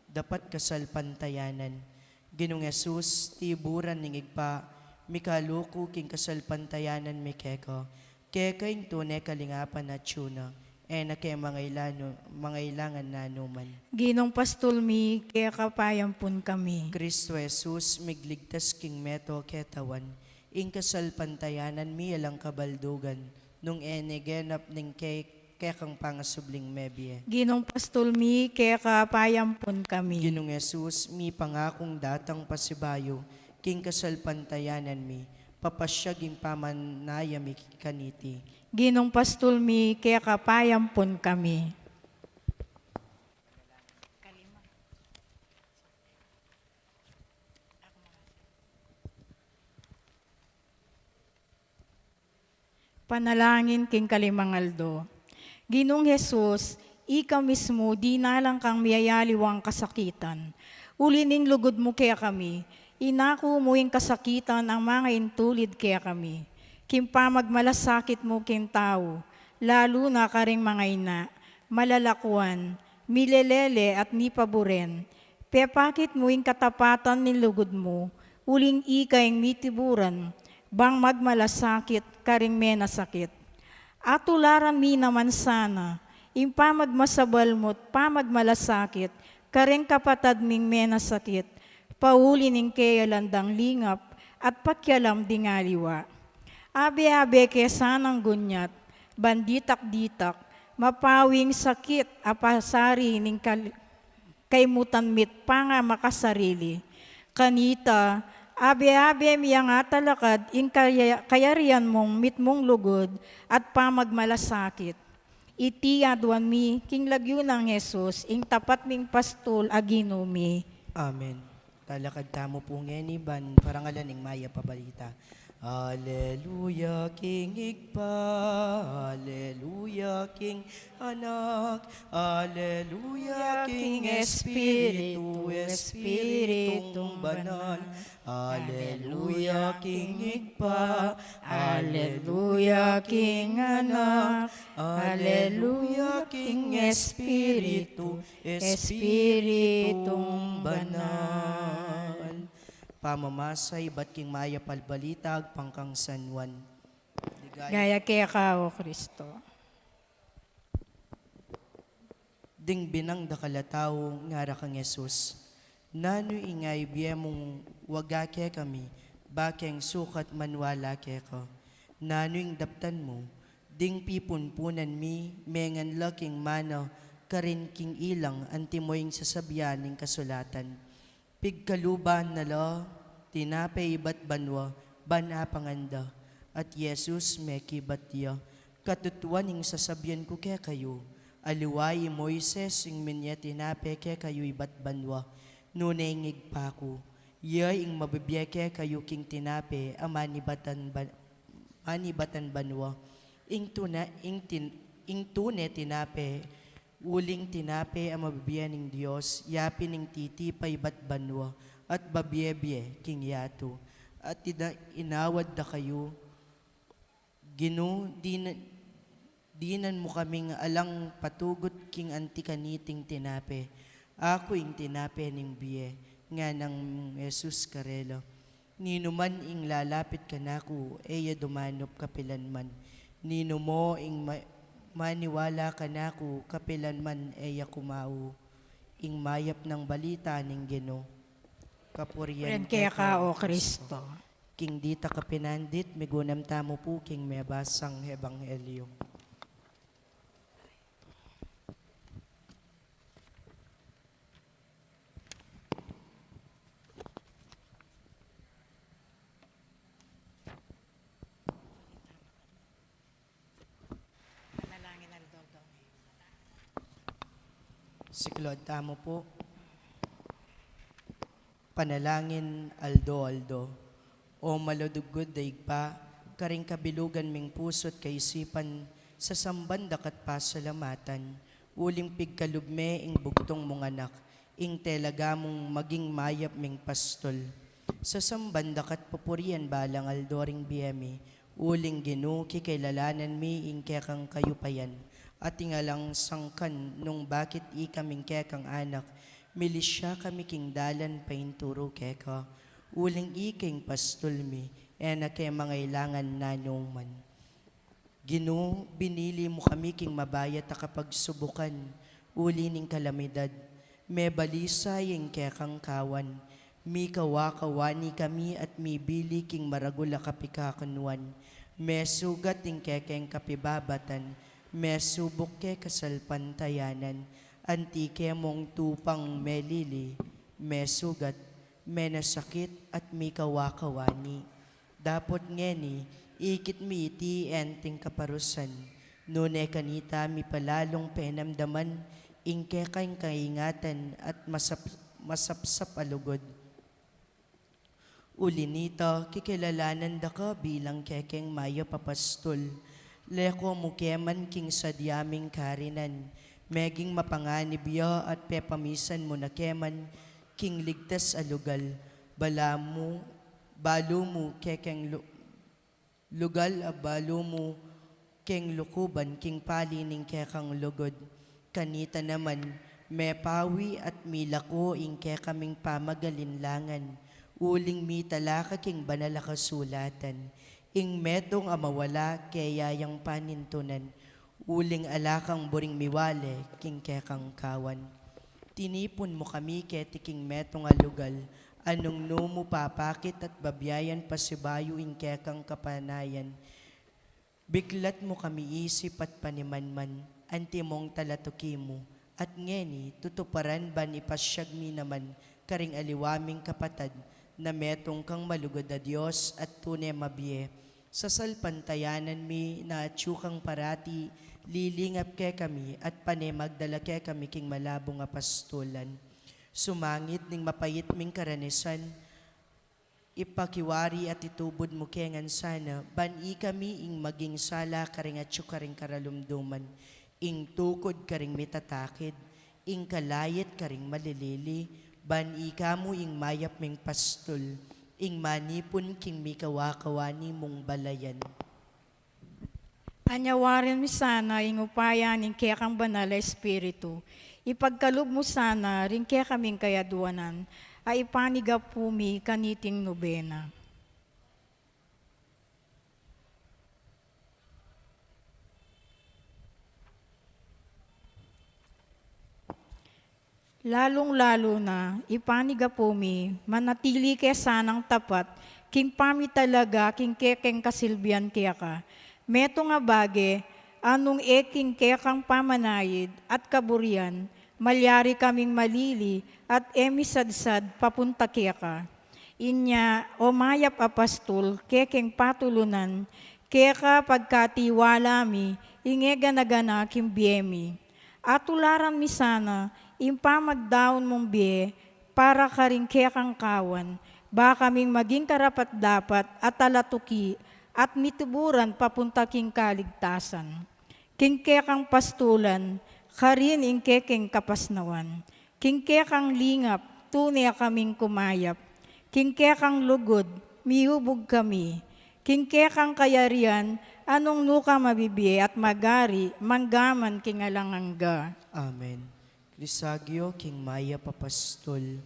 Dapat kasalpantayanan. Ginung Jesus, tiburan ning Ibpa, mikaluku king kasalpantayanan mi keka. Keka ing tune kalingapan atyu na, e na ke mangailanu-, mangailangan nanuman. Ginung pastul mi, keka payampun kami. Kristo Jesus, migligtas king meto ketawan, ing kasalpantayanan mi alang kabaldugan, nung e ne genap ning ke-, kekang pangasubling mebie. Ginung pastul mi, keka payampun kami. Ginung Jesus, mipangakung datang pasibayu king kasalpantayanan mi, papasyag ing pamanaya mi kaniti. Ginung pastul mi, keka payampun kami. Panalangin king kalimang aldo. Ginung Jesus, ika mismu dinalan kang miyayaliwang kasakitan. Uli ning lugud mu kekami, inaku mu ing kasakitan a mangaintulid kekami. King pamagmalasakit mu king tau, lalu na karing mangaina, malalakuan, milelele at mipaburen, pepakit mu ing katapatan ning lugud mu, uling ika ing mitiburan, bang magmalasakit karing menasakit. Atularan mi naman sana ing pamagmasabal mu't pamagmalasakit karing kapatad ming menasakit, pauli ning keyalan dang lingap at pakialam ding aliwa. Abe-abe ke sanang gunyat, ban ditak-ditak, mapawi ing sakit a pasari ning kal-, kaimutan mi't pangamakasarili. Kanita, abe-abe mi yang atalakad ing kaya-, kayarian mung mitmung lugud at pamagmalasakit. Iti aduan mi king lagyu nang Jesus, ing tapat ming pastul a Ginu mi. Amen. Talakad tamu pu ngeni ban parangalan ing mayap a balita. Aleluya king Ibpa, aleluya king Anak, aleluya king Espiritu, Espiritung Banal. Aleluya king Ibpa, aleluya king Anak, aleluya king Espiritu, Espiritung Banal. Pamamasa ibat king mayap a balita agpang kang San Juan. Ligaya keka, O Kristo. Ding binang dakal a tau ngara kang Jesus, nanu ing ibie mung waga kekami, Bakeng sukat maniwala keka. Nanu ing daptan mu? Ding pipunpunan mi, mengan la king mana karin king ilang antimo ing sasabian ning kasulatan. Pigkaluban na la tinape ibat banua, ban apangan da. At Jesus mekibat ya, katutuan ing sasabian ku kekayu, aliwa i Moises ing minye tinape kekayu ibat banua, nune ing Ibpa ku, ya ing mabibie kekayu king tinape a manibatan ban-, manibatan banua. Ing tuna-, ing tin-, ing tune tinape, uling tinape a mabibie ning Dios, yapin ing titipa ibat banua, at babie-bie king yatu. At ina-, inawad da kayu, Ginu, dina-, dinan mu kaming alang patugut king anti kaniting tinape. Aku ing tinape ning bie, nganang Jesus karela. Ninuman ing lalapit kanaku, e ya dumanup kapilanman. Ninumo ing ma-, maniwala kanaku, kapilanman e ya kumau. Ing mayap nang balita ning Ginu. Kapurian keka, O Kristo. King dita kapinandit, migunam tamu pu king mebasang ebanghelyo. Panalangin aldo-aldo. Siklaud tamu pu. Panalangin aldo-aldo. O malugud a Ibpa, karing kabilugan ming pusu't kaisipan, sasamban daka't pasalamatan, uling pigkalub me ing bugtung mung anak, ing talaga mung maging mayap ming pastul. Sasamban daka't pupurian balang aldo ring bie mi, uling Ginu, kikilalanan mi ing kekang kayupayan, at ing alang sangkan nung bakit ikami ing kekang anak, milisya kami king dalan painturu keka, uling ika ing pastul mi, e na ke mangailangan nanuman. Ginu, binili mu kami king mabayat a kapagsubukan, uli ning kalamidad. Mebalisa ya ing kekang kawan. Mikawa-kawani kami at mibili king maragul a kapikakunuan. Mesugat ing kekeng kapibabatan. Mesubuk ke kasalpantayanan. Anti ke mung tupang melili. Mesugat. Menasakit at mikawa-kawani. Dapot ngeni, ikit mi iti enting kaparusan, nune kanita mipalalung penamdaman ing kekang kaingatan at masap-, masapsap a lugud. Uli nita, kikilalanan da ka bilang kekeng mayap a pastul. Leko mu ke man king sadya ming karinan, meging mapanganib ya at pepamisan mu na ke man king ligtas a lugal. Bala mu, balu mu kekeng lu-, lugal a balu mu keng lukuban king pali ning kekang lugud. Kanita naman, mepawi at milako ing kekaming pamagalinlangan, uling mitala ka king banal a kasulatan, ing metung a mawala keya yang panintunan, uling ala kang buring miwale king kekang kawan. Tinipun mu kami keti king metung a lugal, a nung nu mu papakit at babiayan pasibayu ing kekang kapanayan. Biklat mu kami isip at panimanman, antimong talatuki mu, at ngeni tutuparan ban ipasyag mi naman karing aliwa ming kapatad, na metung kang malugud a Dios at tune mabie. Sasalpantayanan mi na atyu kang parati lilingap kekami at pane magdala kekami king malabung a pastulan. Sumangid ning mapait ming karanisan, ipakiwari at itubud mu ke ngan sana, ban ikami ing maging sala karing atyu karing karalumduman, ing tukud karing mitatakid, ing kalait karing malilili, ban ika mu ing mayap ming pastul, ing manipun king mikawa-kawani mung balayan. Anyawarin mi sana ing upaya ning kekang Banal a Espiritu. Ipagkalub mu sana ring kekaming kayaduanan a ipanigapu mi kaniting nobena. Lalung-lalu na, ipanigapu mi, manatili ke sanang tapat king pamitalaga king kekeng kasilbian keka. Metung a bage, anung e king kekang pamanaid at kaburian, malyari kaming malili at e misadsad papunta keka. Inya, o mayap a pastul, kekeng patulunan, keka pagkatiwala mi, ing e gana-gana king bie mi. Atularan mi sana, ing pamagdaun mung bie, para karing kekang kawan, ba kaming maging karapat-dapat at alatuki at mituburan papunta king kaligtasan. King kekang pastulan, karin ing kekeng kapasnawan. King kekang lingap, tune kaming kumayap. King kekang lugud, miubug kami. King kekang kayarian, anung nuka mabibie at magari, manggaman king alang angga. Amen. Kristo Ginu, king mayap a pastul.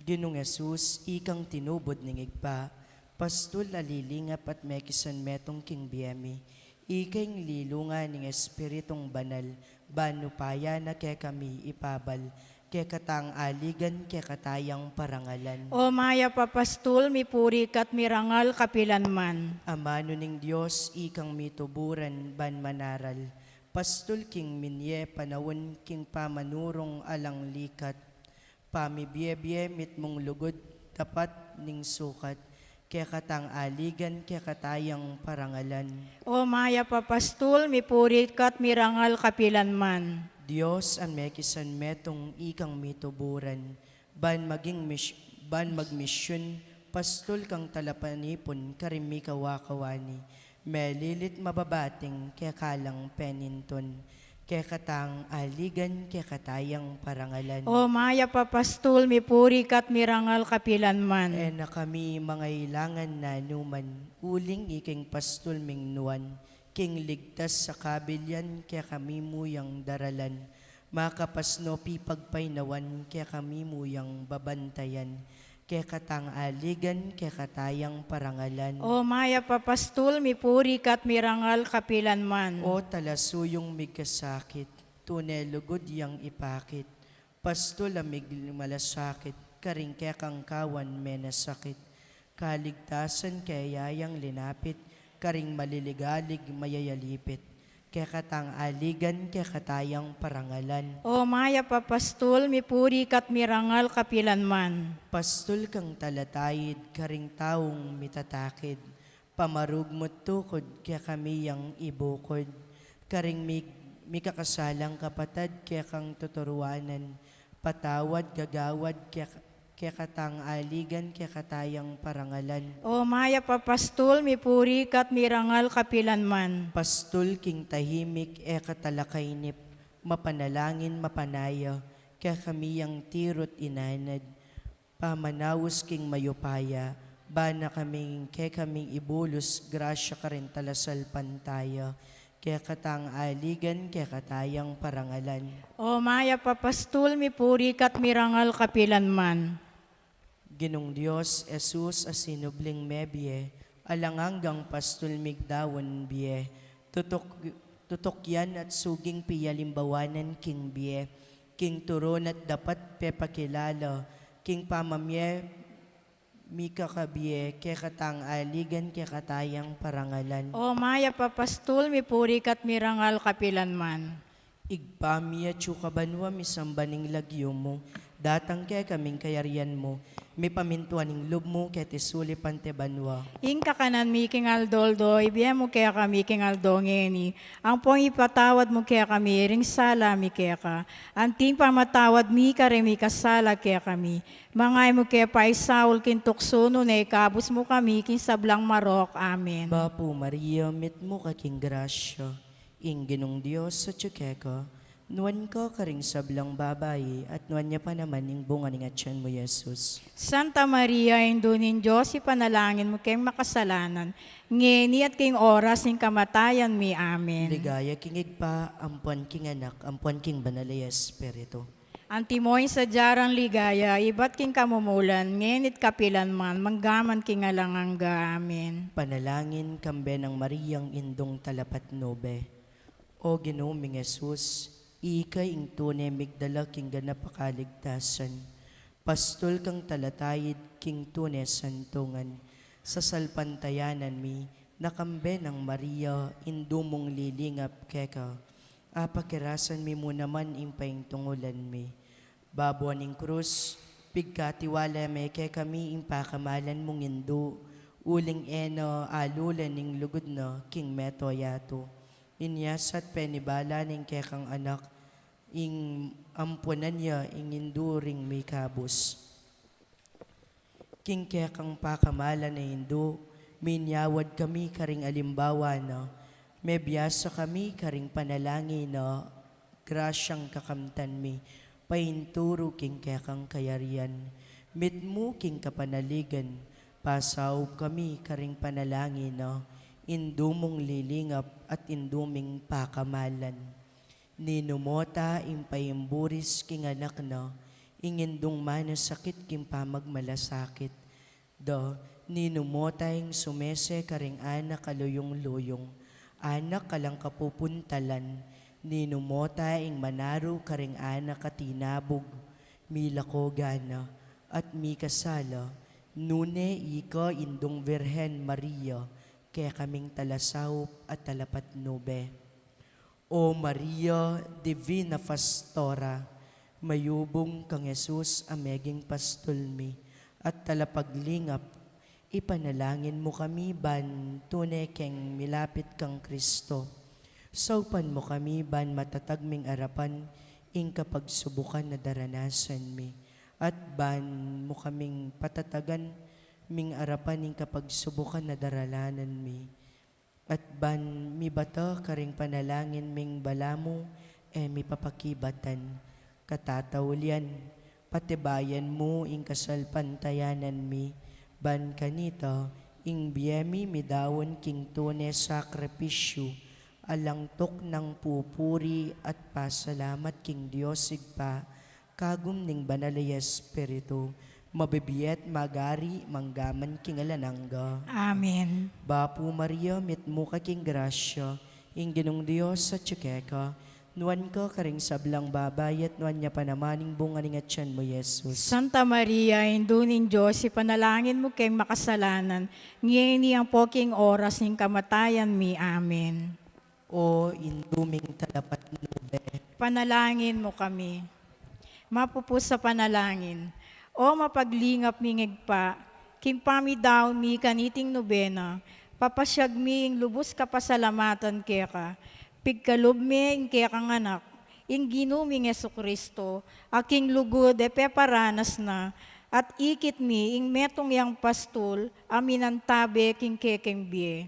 Ginung Jesus, ikang tinubud ning Ibpa, pastul a lilingap at mekisan metung king bie mi, ika ing lilungan ning Espiritung Banal, ban upaya na kekami ipabal, kekatang aligan, kekatayang parangalan. O mayap a pastul, mipuri ka't mirangal kapilan man. Amanu ning Dios, ikang mituburan, ban manaral, pastul king minye panaun, king pamanurung alang likat, pamibie-bie mitmung lugud, dapat ning sukat, kekatang aligan, kekatayang parangalan. O mayap a pastul, mipuri ka't mirangal kapilan man. Dios a mekisan metung, ikang mituburan, ban maging mis-, ban magmisyun, pastul kang talapanipun, karing mikawakawani, melilit mababating, keka lang penintun, kekatang aligan, kekatayang parangalan. O mayap a pastul, mipuri ka't mirangal kapilan man. E na kami mangailangan nanuman, uling ika ing pastul ming nuan, king ligtas a kabilian, kekami mu yang daralan, makapasno pipagpaynawan, kekami mu yang babantayan, kekatang aligan, kekatayang parangalan. O mayap a pastul, mipuri ka't mirangal kapilan man. O talasuyung migkasakit, tune lugud yang ipakit, pastul a migmalasakit, karing kekang kawan menasakit, kaligtasan keya yang linapit, karing maliligalig mayayalipit, kekatang aligan, kekatayang parangalan. O mayap a pastul, mipuri ka't mirangal kapilan man. Pastul kang talataid, karing taung mitatakid, pamarugmut tukud, kekami yang ibukud, karing mig-, mikakasalang kapatad, kekang tuturuanan, patawad, gagawad, kek-, kekatang aligan, kekatayang parangalan. O mayap a pastul, mipuri ka't mirangal kapilan man. Pastul king tahimik, e ka talakainip, mapanalangin, mapanaya, kekami yang tiru't inanad, pamanaus king mayupaya, bana kaming kekaming ibulus, grasya karing talasalpantaya, kekatang aligan, kekatayang parangalan. O mayap a pastul, mipuri ka't mirangal kapilan man. Ginung Dios, Jesus a sinubling mebie, alang anggang pastul migdaun bie, tutuk, tutuk yan at suging pialimbawanan king bie, king turun at dapat pepakilala, king pamamie mikakabie, kekatang aligan, kekatayang parangalan. O mayap a pastul, mipuri ka't mirangal kapilan man. Ibpa mi, atsu ka banua, misamban ing lagyu mu, datang kekami ing kayarian mu, mipamintuan ing lub mu keti sulip anti banua. Ing kakanan mi king aldo-aldo, ibie mu kekami king aldo ngeni, ampong ipatawad mu kekami ring sala mi keka, anting pamatawad mi karing mikasala kekami, manga e mu ke paisaul king tuksu, nune ikabus mu kami king sablang marok. Amen. Bapu Maria, mitmu ka king grasya, ing Ginung Dios atsu keka, nuan ka karing sablang babai, at nuan ya pa naman ing bunga ning atian mu, Jesus. Santa Maria, Indu ning Dios, ipanalangin mu keng makasalanan, ngeni at king oras ning kamatayan mi. Amen. Ligaya king Ibpa, ampon king Anak, ampon king Banal a Espiritu. Antimo ing sadya rang ligaya, ibat king kamumulan, ngeni't kapilan man, manggaman king alang angga. Amen. Panalangin kambe nang Mariang Indung Talapatnube. O Ginu ming Jesus, ika ing tune migdala king ganap a kaligtasan. Pastul kang talataid king tune santungan. Sasalpantayanan mi na kambe nang Maria, indu mung lilingap keka, apakirasan mi mu naman ing paintungulan mi. Babo ning krus, pigkatiwala me kekami ing pakamalan mung indu, uling e na alulan ing lugud na king meto yatu. Inya sat penibala ning kekang anak, ing ampunan ya ing indu ring mikabus. King kekang pakamalan a indu, minyawad kami karing alimbawa na, mebiasa kami karing panalangin na, grasyang kakamtan mi, painturu king kekang kayarian, mitmu king kapanaligan, pasaup kami karing panalangin na, indu mung lilingap at indu ming pakamalan. Ninu mo ta ing paimburis king anak na, ing indung manasakit king pamagmalasakit. Da, ninu mo ta ing sumese karing anak a luyung-luyung, anak a alang kapupuntalan, ninu mo ta ing manaru karing anak a tinabug, milako gana, at mikasala, nune ika indung Virgen Maria, kekaming talasaup at talapatnube. O Maria, Divina Pastora, mayubung kang Jesus a meging pastul mi, at talapaglingap, ipanalangin mu kami ban tune keng milapit kang Kristo. Saupan mu kami ban matatag ming arapan ing kapagsubukan na daranasan mi, at ban mu kaming patatagan ming arapan ing kapagsubukan na daranasan mi. At ban mibata karing panalangin ming balamu e mipapakibatan. Katataulian, patibayan mu ing kasalpantayanan mi, ban kanita ing bie mi midaun king tune sakripisyu, alang tuknang pupuri at pasalamat king Dios Ibpa, kagum ning Banal a Espiritu, mabibie at magari manggaman king alang angga. Amen. Bapu Maria, mitmu ka king grasya, ing Ginung Dios atyu keka, nuan ka karing sablang babai at nuan ya pa naman ing bunga ning atyan mu, Jesus. Santa Maria, Indu ning Dios, ipanalangin mu keng makasalanan, ngeni ampo king oras ning kamatayan mi. Amen. O Indu ming talapatnube, panalangin mu kami. Mapupus a panalangin. O mapaglingap ming Ibpa, king pamidaun mi kaniting nubena, papasyag mi ing lubus kapasalamatan keka, pigkalub me ing kekang Anak, ing Ginu ming Jesucristo, a king lugud e peparanas na, at ikit mi ing metung yang pastul a minantabe king kekeng bie.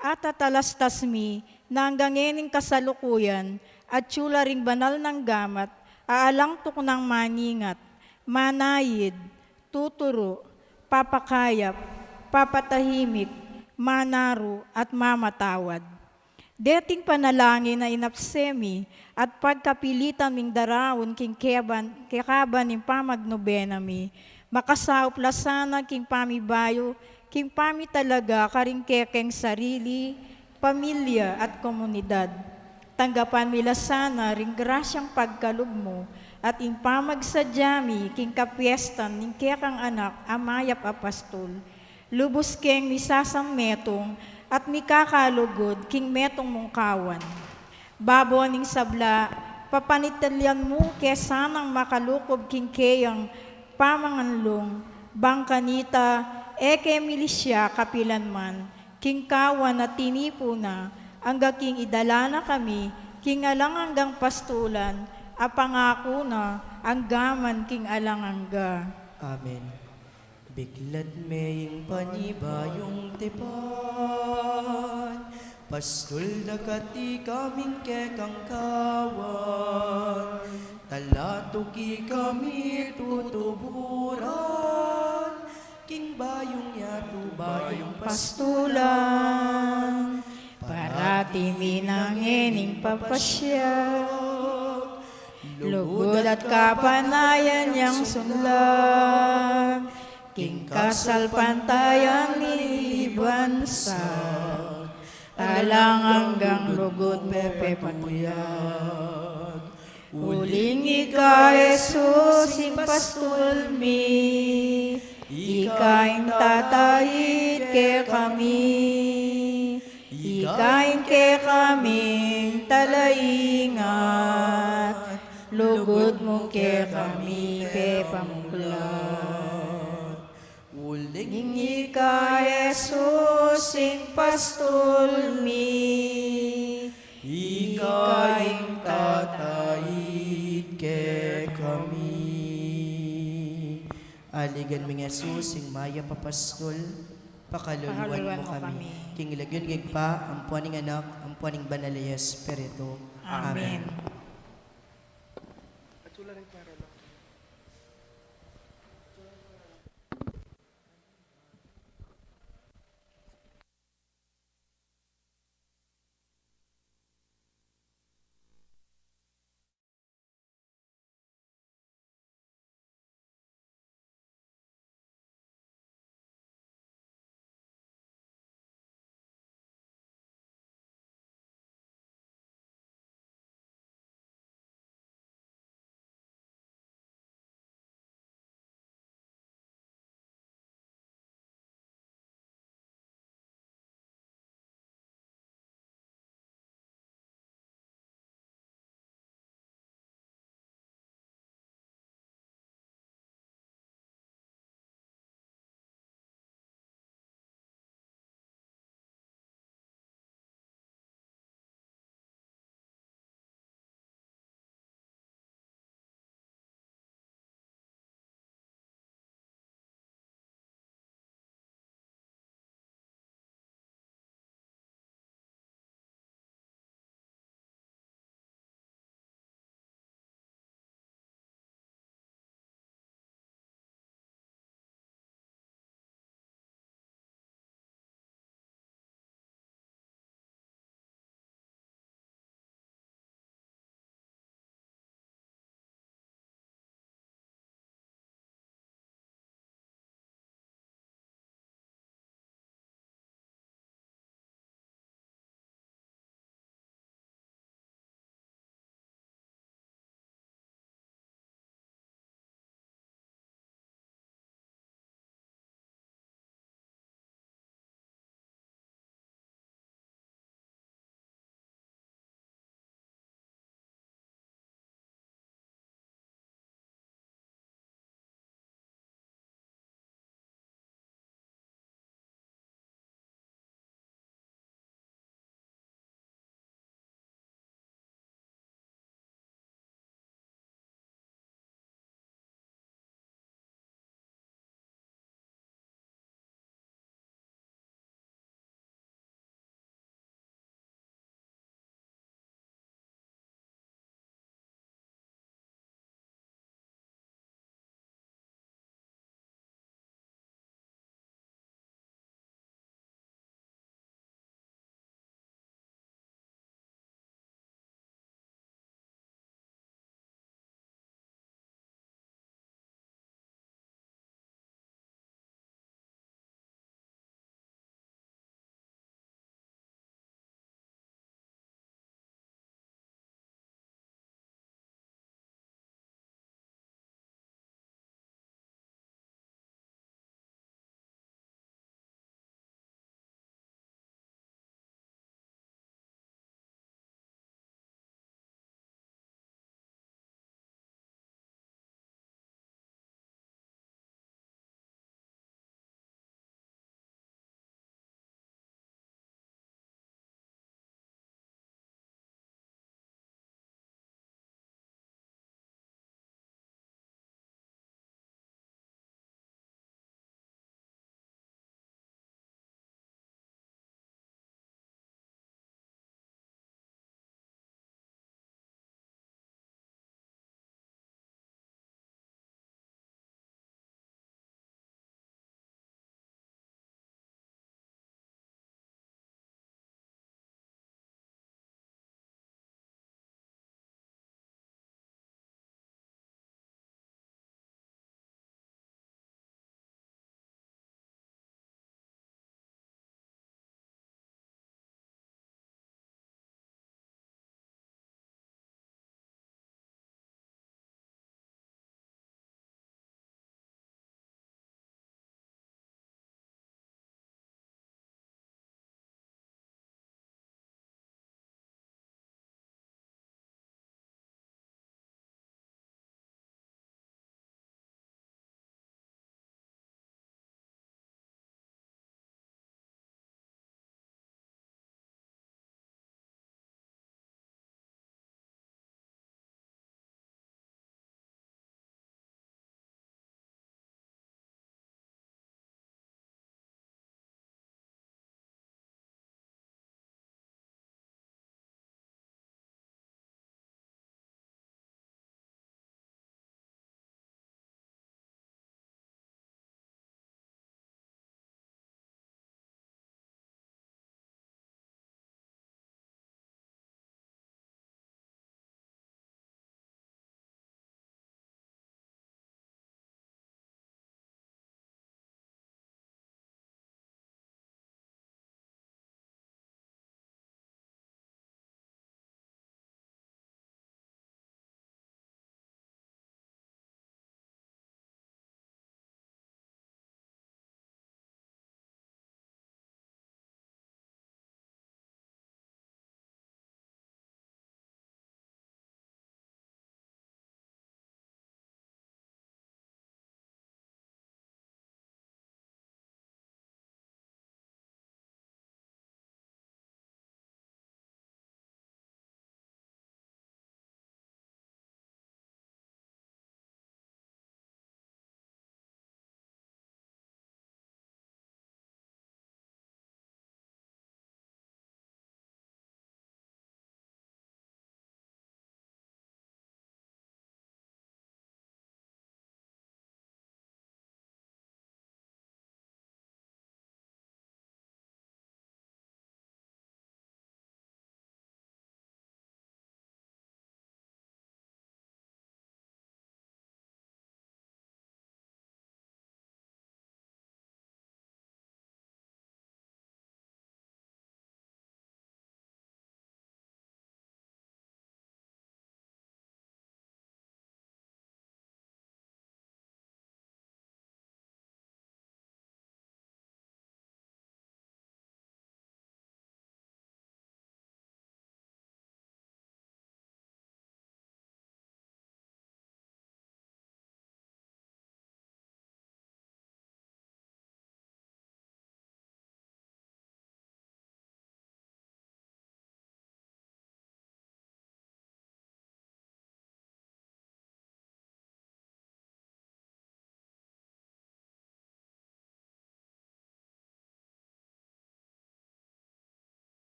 At tatalastas mi na anggang ngening kasalukuyan, atyu la ring banal nang gamat, a alang tuknang maningat, manayid, tuturu, papakayap, papatahimik, manaru, at mamatawad. Deting panalangin a inapse mi, at pagkapilitan ming daraun king keban, kekaban ning pamagnubena mi, makasaup la sana king pamibayu, king pamitalaga karing kekeng sarili, pamilya, at komunidad. Tanggapan mi la sana ring grasyang pagkalub mu, at ing pamagsadya mi king kapiestan ning kekang Anak a mayap a pastul. Lubus keng misasanmetung at mikakalugud king metung mung kawan. Babo ning sabla, papanitilian mu ke sanang makalukob king keyang pamanganlung, bang kanita e ke milisya kapilan man, king kawan a tinipu na, angga king idala na kami king alang anggang pastulan a pangaku na anggaman king alang angga. Amen. Biklat me ing panibayung tipan, pastul da kati kaming kekang kawan, talatuki kami tutuburan, king bayung yatu bayung pastulan, parati mi na ngening papasyag, lugud at kapanayan yang sunlag, king kasalpantayan ning bansang alang anggang lugud pepepatuyag. Uling ika, Jesus, ing pastul mi, Ika ing tataid kekami, ika ing kekaming talaingat, lugud mu kekami pepamuglat. Uling ika Jesus ing pastul mi, ika ing tataid kekami. Aligan ming Jesus, ing mayap a pastul, pakaluluan mu kami. King lagyu ning Ibpa, ampo ning Anak, ampo ning Banal a Espiritu. Amen.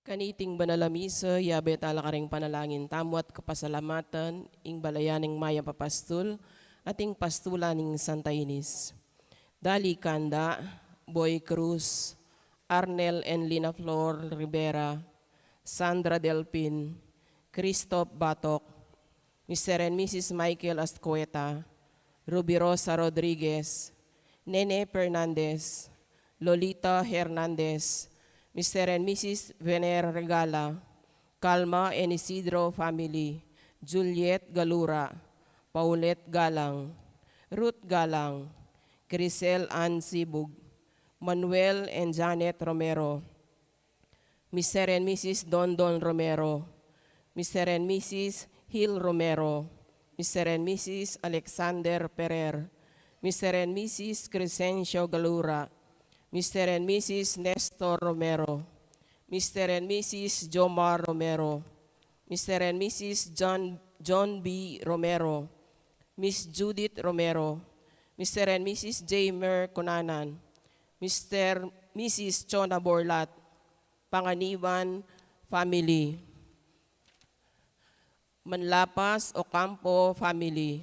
Kaniting banal a misa, yabe tala karing panalangin tamu at kapasalamatan ing balayan ning mayap a pastul at ing pastulan ning Santa Ines. Dali Kanda, Boy Cruz, Arnel and Lina Flor Rivera, Sandra Delpin, Christoph Batok, Mister and Missus Michael Ascueta, Ruby Rosa Rodriguez, Nene Fernandez, Lolita Hernandez, Mister and Missus Vener Regala, Calma and Isidro family, Juliet Galura, Paulette Galang, Ruth Galang, Grisel Ann Sibug, Manuel and Janet Romero, Mister and Missus Dondon Romero, Mister and Missus Hill Romero, Mister and Missus Alexander Perer, Mister and Missus Crescencio Galura, Mister and Missus Nestor Romero, Mister and Missus Jomar Romero, Mister and Missus John, John B Romero, Miss Judith Romero, Mister and Missus Jamer Cunanan, Mister, Missus Chona Borlat, Panganiban family, Manlapas Ocampo family,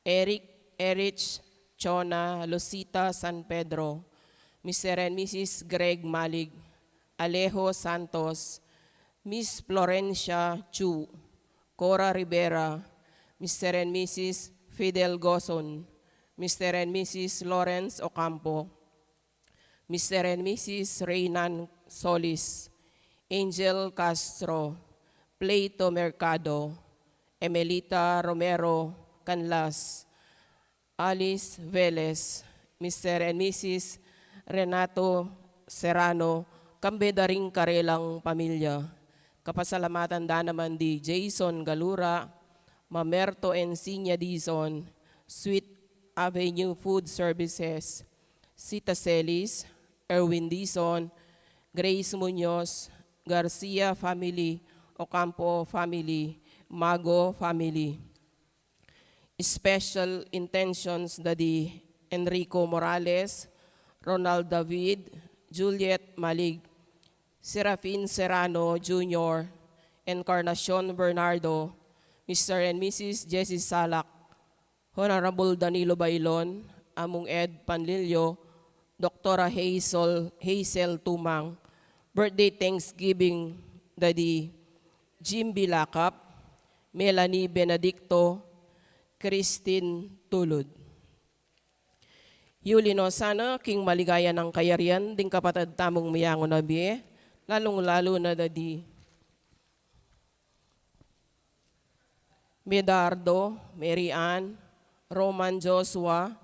Eric, Erich Chona, Lucita San Pedro, Mister and Missus Greg Malig, Alejo Santos, Miss Florencia Chu, Cora Rivera, Mister and Missus Fidel Goson, Mister and Missus Lawrence Ocampo, Mister and Missus Reynan Solis, Angel Castro, Plato Mercado, Emelita Romero Canlas, Alice Velez, Mister and Missus Renato Serrano, kambe da ring karelang pamilya. Kapasalamatan da naman di Jason Galura, Mamerto Encinia Dizon, Sweet Avenue Food Services, Sita Celis, Erwin Dizon, Grace Muñoz, Garcia family, Ocampo family, Mago family. Special intentions da di Enrico Morales, Ronald David, Juliet Malig, Serafin Serrano Junior, Encarnacion Bernardo, Mister and Missus Jessie Salak, Honorable Danilo Bailon, Among Ed Panlilio, Doktora Hazel, Hazel Tumang, birthday thanksgiving da di Jim Bilacap, Melanie Benedicto, Christine Tulud. Yuli no sana king maligaya nang kayarian ding kapatad tamung miyangu na bie, lalung-lalu na da di Medardo, Mary Ann, Roman Joshua,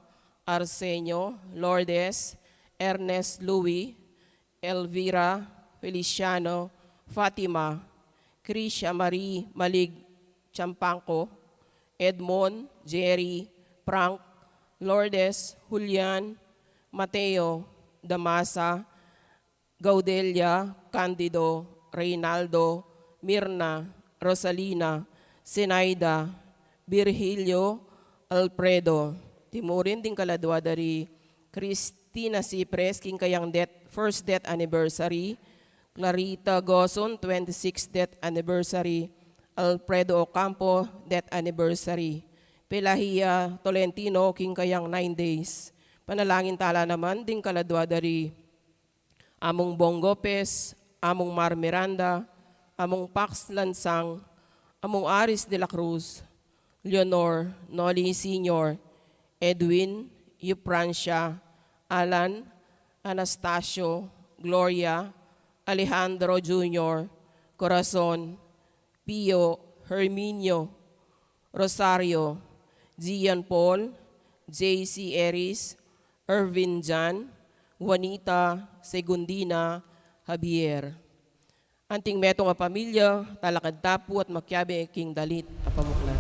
Arsenio, Lourdes, Ernest Louis, Elvira, Feliciano, Fatima, Krisha Marie Malig Champanco, Edmond, Jerry, Frank, Lourdes, Julian, Mateo, Damasa, Gaudelia, Candido, Reynaldo, Mirna, Rosalina, Zenaida, Virgilio, Alfredo. Timurin ding kaladua da ri Cristina Cipres king kayang death, first death anniversary, Clarita Goson, twenty-sixth death anniversary, Alfredo Ocampo, death anniversary, Pelahia Tolentino king kayang nine days. Panalangin tala naman ding kaladua da ri Among Bong Gopez, Among Mar Miranda, Among Pax Lansang, Among Aris de la Cruz, Leonor, Noli Senior, Edwin, Eufrancia, Alan, Anastasio, Gloria, Alejandro Junior, Corazon, Pio, Herminio, Rosario, Gian Paul, J C Eris, Ervin Jan, Juanita, Segundina, Javier. Anting metung a pamilya, talakad ta pu at makiabe king dalit a pamuklat.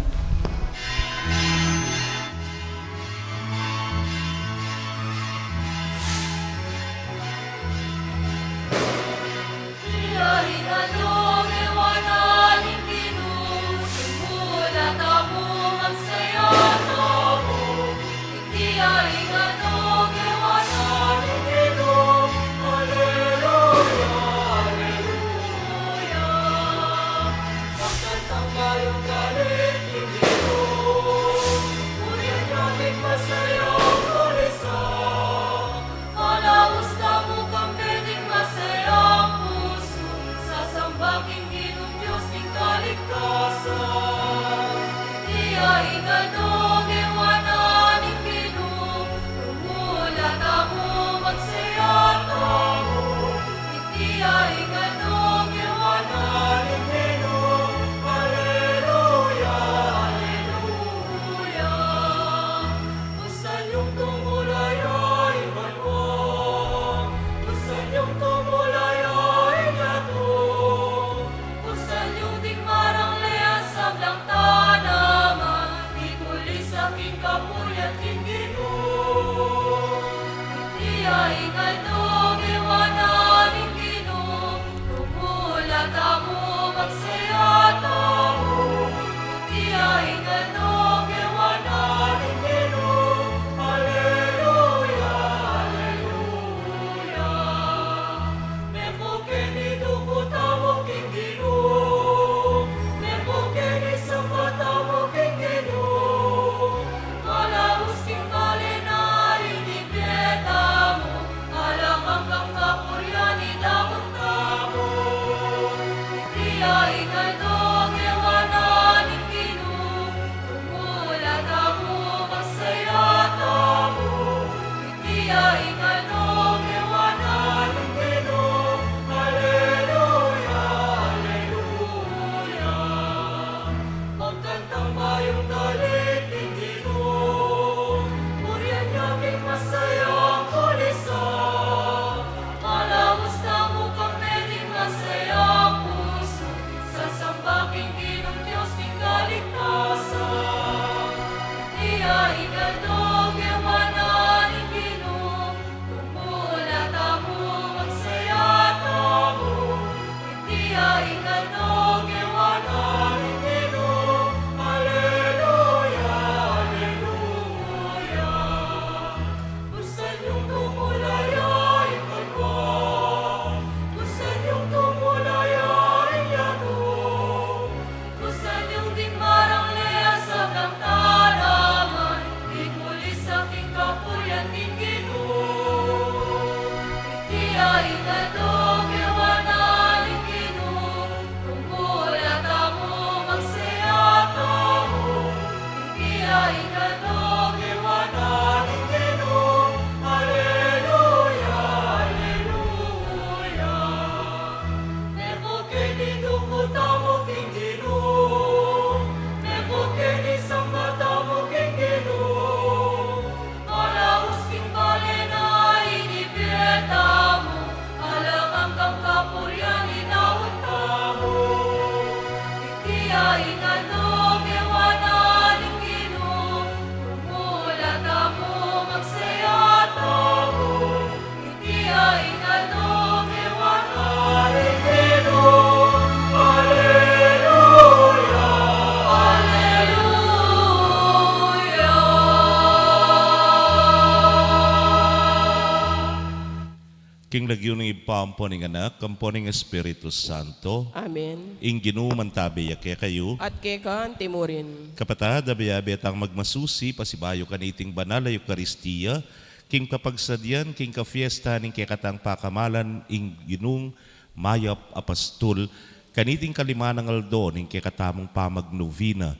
Lagyu ning Ibpa, ampo ning Anak, ampo ning Espiritu Santo. Amen. Ing Ginu mantabe ya kekayu. At keka antimurin. Kapatad, abe-abe tang magmasusi, pasibayu kaniting banal a Eukaristia, king kapagsadyan, king kafiesta ning kekatang pakamalan, ing Ginung Mayap a Pastul, kaniting kalimanang aldo ning kekatamung pamagnovena.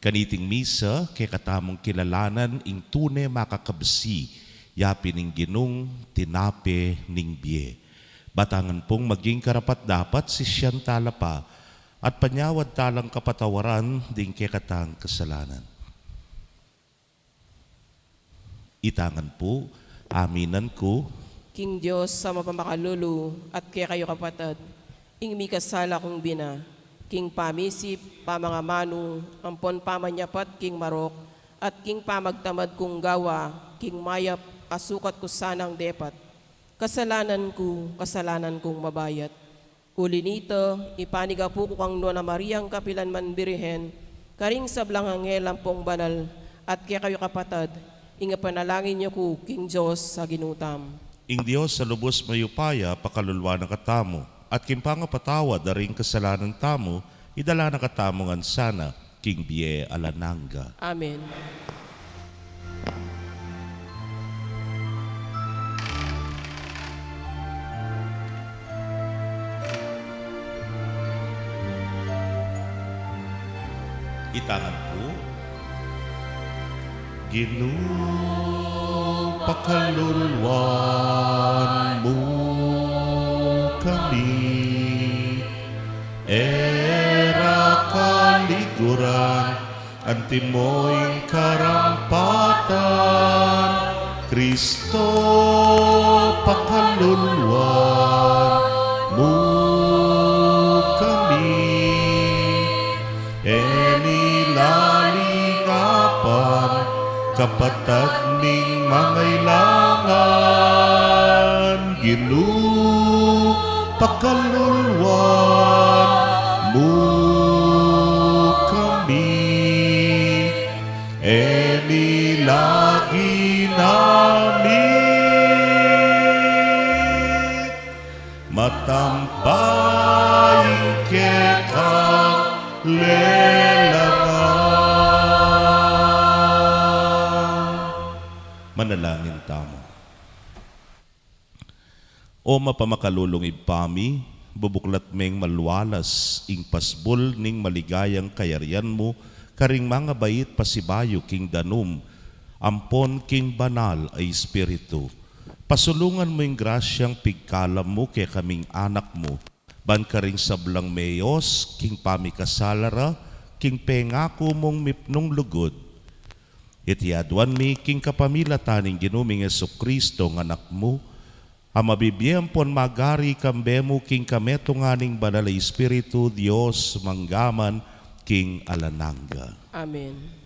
Kaniting misa, kekatamung kilalanan ing tune makakabsi, yapin ing Ginung tinape ning bie. Batangan pung maging karapat-dapat sisian tala pa, at panyawad talang kapatawaran ding kekatang kasalanan. Itangan pu, aminan ku. King Dios a mapamakalulu, at kekayu kapatad, ing mikasala kung bina, king pamisip, pamangamanu, ampon pamanyapat king marok, at king pamagtamad kung gawa, king mayap a sukat ku sanang depat. Kasalanan ku, kasalanan kung mabayat. Uli nita, ipanigapu ku kang Nuan a Mariang kapilan man Birhen, karing sablang anghel ampong banal, at kekayu kapatad, ing ipanalangin yu ku king Dios a Ginu tamu. Ing Dios a lubus mayupaya pakaluluan na katamu, at king pangapatawad da ring kasalanan tamu, idala na katamu ngan sana king bie alang angga. Amen. Itangan pu. Ginu, pakaluluan mu kami, e ra kaliguran, antimo ing karampatan, Kristo, pakaluluan mu kami. E mi lalingapan, kapatad ming mangailangan, Ginu, pakaluluan mu kami. E mi lagi nami matambaing kekang lelangan. Manalangin tamu. O mapamakalulung Ibpa mi, bubuklat meng malualas ing pasbul ning maligayang kayarian mu karing mangabait pasibayu king danum ampon king banal a Espiritu. Pasulungan mu ing grasyang pigkalam mu kekaming anak mu, ban karing sablang meyos king pamikasala ra king pengaku mung mipnung lugud. Iti aduan mi king kapamilatan ning Ginu ming Jesucristo a Anak mu, a mabibie ampon magari kambe mu king kametungan ning Banal a Espiritu, Dios, mangga man king alang angga. Amen.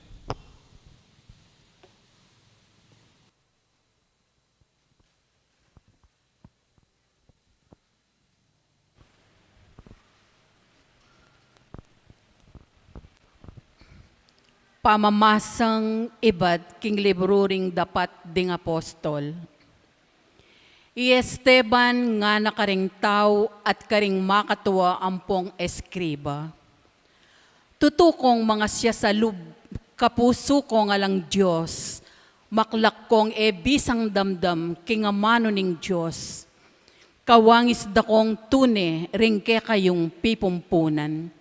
Pamamasang ibat king libru ring Dapat ding Apostol. I Esteban ngana karing tau at karing makatua ampong eskriba, Tutu kong mangasya sa lub kapusu kong alang Dios, maklak kong e bisang damdam king amanu ning Dios. Kawangis da kong tune ring kekayung pipumpunan.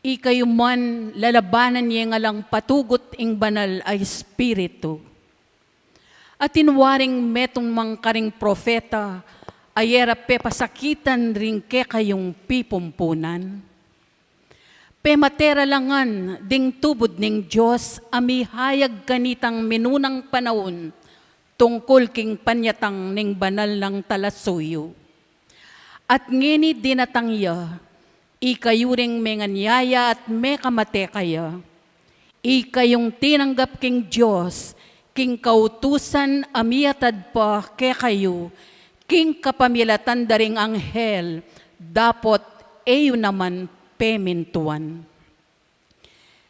Ikayu man lalabanan ye ing alang patugut ing Banal a Espiritu. Atin waring metung mang karing propeta a e ra pepasakitan ring kekayung pipumpunan. Pemate ra la ngan ding tubud ning Dios a mihayag kanitang minunang panaun tungkul king panyatang ning banal nang talasuyu. At ngeni dinatang ya, ikayu ring menganyaya at mekamate kaya. Ikayung tinanggap king Dios, king kautusan a miatad pa kekayu, king kapamilatan da ring anghel, dapot e yu naman pemintuan.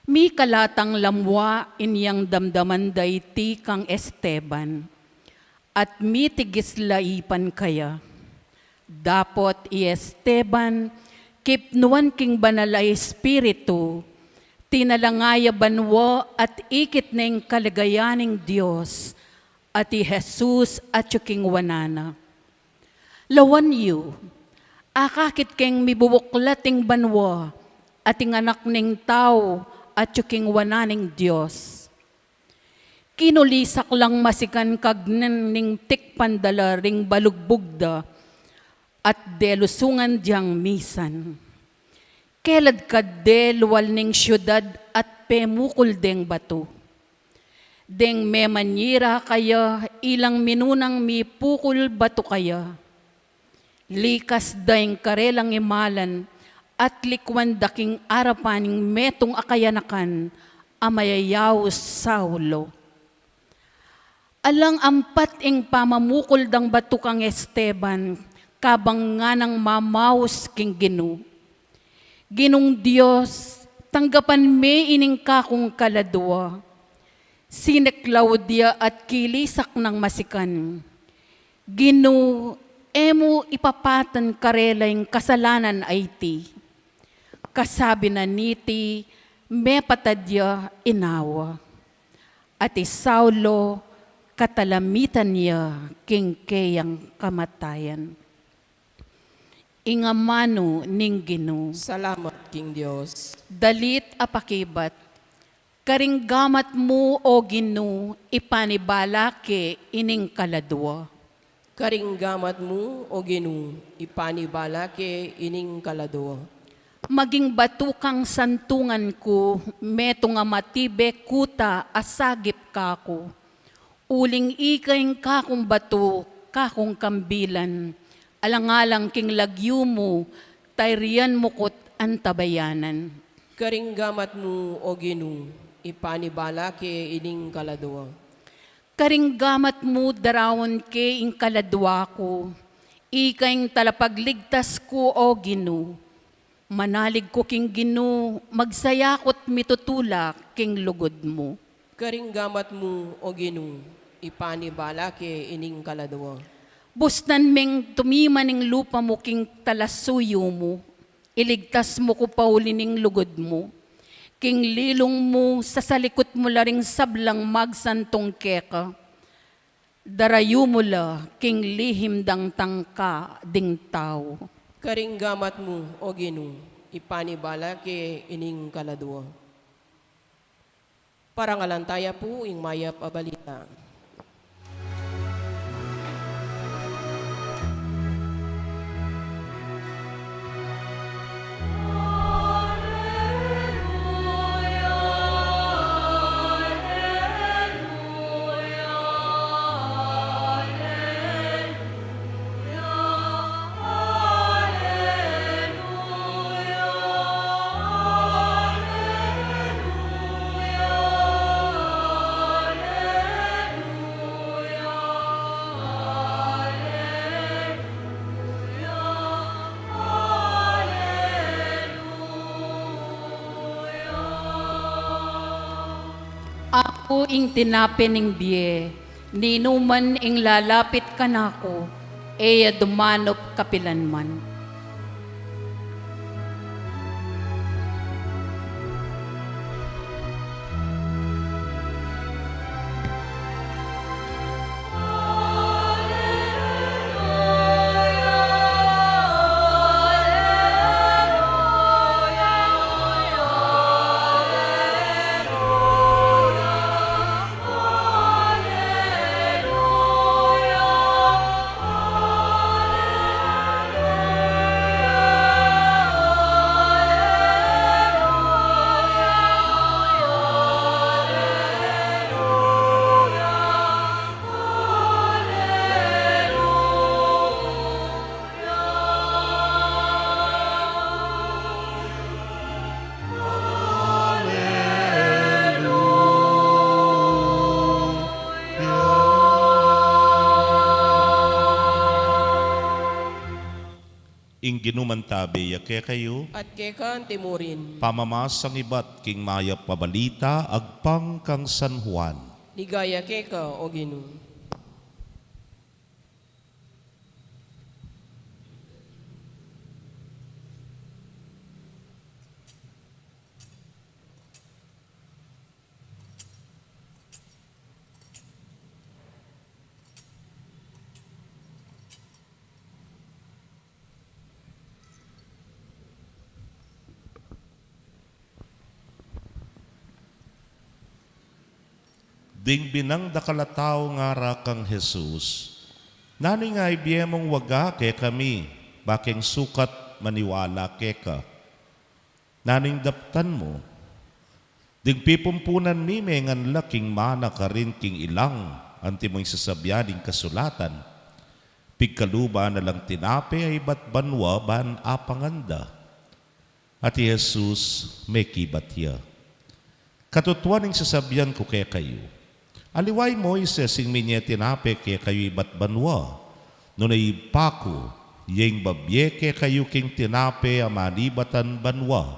Mikalatang lamwa inyang damdaman da iti kang Esteban, at mitigis la ipan kaya. Dapot i Esteban, kipnuan king Banal a Espiritu, tinalanga ya banua at ikit ne ing kaligayan ning Dios, at i Jesus atyu king wanan na. Lawan yu, akakit keng mibubuklat ing banua, at ing Anak ning Tau atyu king wanan ning Dios. Kinulisak lang masikan kagnen ning tikpan da la ring balugbug da, at delusungan dyang misan. Kelad ka de lual ning siudad at pemukul deng batu. Deng memanyira kaya, ilang minunang mipukul batu kaya. Likas da ing karelang imalan at likuan da king arapan ning metung a kayanakan a mayayaus Saulo. Alang ampat ing pamamukul dang batu kang Esteban, kabang nganang mamaus king Ginu. Ginung Dios, tanggapan me ining kakung kaladua. Sinek laud ya at kilisak nang masikan. Ginu, e mu ipapatan karela ing kasalanan a iti. Kasabi na niti, mepatad ya inawa. At i Saulo, katalamitan ya king keyang kamatayan. Ing amanu ning Ginu. Salamat king Dios. Dalit a pakibat. Karing gamat mu, o Ginu, ipanibala ke ining kaladua. Karing gamat mu, o Ginu, ipanibala ke ining kaladua. Maging batu kang santungan ku, metung a matibe kuta a sagip kaku. Uling ika ing kakung batu, kakung kambilan, alang-alang king lagyu mu, tayrian mu ku't antabayanan. Karing gamat mu, o Ginu, ipanibala ke ining kaladua. Karing gamat mu, daraun ke ing kaladua ku, ika ing talapagligtas ku, o Ginu. Manalig ku king Ginu, magsaya ku't mitutulak king lugud mu. Karing gamat mu, o Ginu, ipanibala ke ining kaladua. Bustan meng tumiman ing lupa mu king talasuyu mu, iligtas mu ku pauli ning lugud mu. King lilung mu, sasalikut mu la ring sablang magsantung keka. Darayu mu la king lihim dang tangka ding tau. Karing gamat mu, o Ginu, ipanibala ke ining kaladua. Parangalan taya pu ing mayap a balita. Aku ing tinape ning bie, ninuman ing lalapit kanaku, e ya dumanup kapilan man. Ing Ginu mantabe ya kekayu. At keka antimurin. Pamamasang ibat king mayap a balita agpang kang San Juan. Ligaya keka, o Ginu. Ding binang dakal a tau ngara kang Jesus, "Nanu ing ibie mung waga kekami, bakeng sukat maniwala keka?" "Nanu ing daptan mu? Ding pipumpunan mi mengan la king mana karin king ilang, antimong sasabian ing kasulatan, pigkaluban na lang tinape a ibat banua ban apangan da." At i Jesus mekibat ya, "Katutuan ing sasabian ku kekayu, aliwa i Moises ing minye tinape kekayu ibat banua, nune i Ibpa ku, iya ing babie kekayu king tinape a manibatan banua.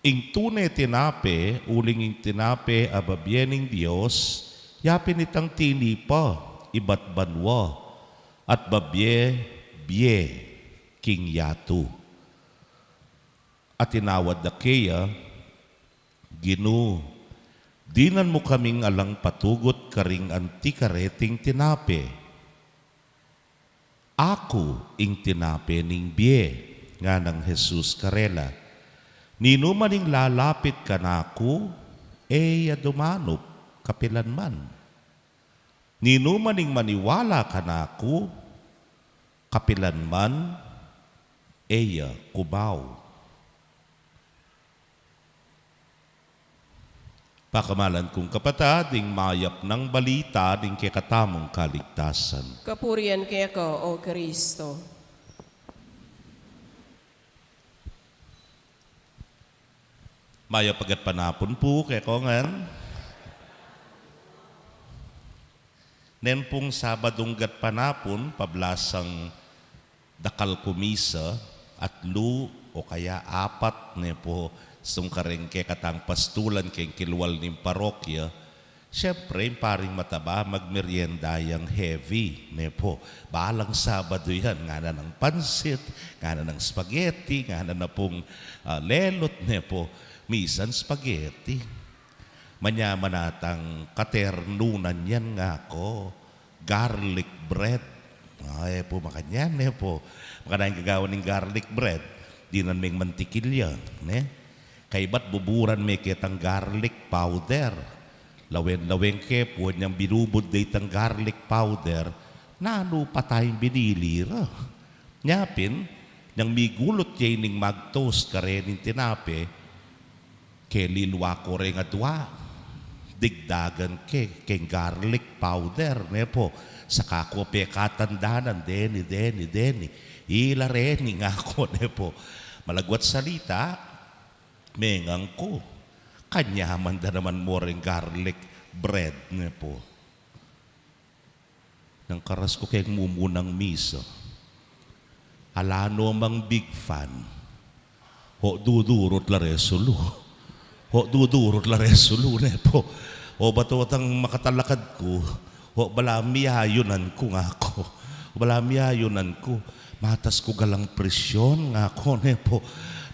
Ing tune tinape, uling ing tinape a babie ning Dios, yapin itang tinipa ibat banua, at babie bie king yatu." At tinawad da keya, "Ginu, dinan mu kaming alang patugut karing anti kareting tinape." "Aku ing tinape ning bie," nganang Jesus karela. "Ninuman ing lalapit kanaku, e ya dumanup kapilanman. Ninuman ing maniwala kanaku, kapilanman e ya kubau." Pakamalan kung kapatad, ing mayap nang balita ning kekatamung kaligtasan. Kapurian keka, O Kristo. Mayap a gatpanapun pu kekongan. Nen pung Sabadung gatpanapun, pablasang dakal ku misa, atlu o kaya apat, ne pu, sung kareng kekatang pastulan keng kilwal ning parokya. Siyempre, ing paring mataba, magmerienda yang heavy, ne pu. Balang Sabadu yan, ngana nang pansit, ngana nang spaghetti, ngana na pung, ah, lelot, ne pu. Misan spaghetti. Manyaman atang katernunan yan, ngaku. Garlic bread. Ay, e pu makanyan, e pu. Makanyan gagawan ning garlic bread. Dinan meng mantikilya, ne? Kaybat buburan me ketang garlic powder. Lawen-lawen ke pu, inyang binubud de itang garlic powder, nanu pa tayang binili ra. Nyapin, inyang migulut ya ining magtoast karening tinape, kelilwa ku reng adwa, digdagan ke keng garlic powder, ne pu. Saka ku pekatandanan, deni, deni, deni. Ila reni, ngaku, ne pu. Malagwat salita, mengan ku. Kanyaman da naman mu reng garlic bread, ne pu. Nang karas ku keng mumunang misa, ala no mang big fan. Ho, dudurut la re sulu. Ho, dudurut la re sulu, ne pu. O, bato tang makatalakad ku. Ho, bala miyayunan ku, ngaku. Bala miyayunan ku. Matas ku galang presyon, ngaku, ne pu.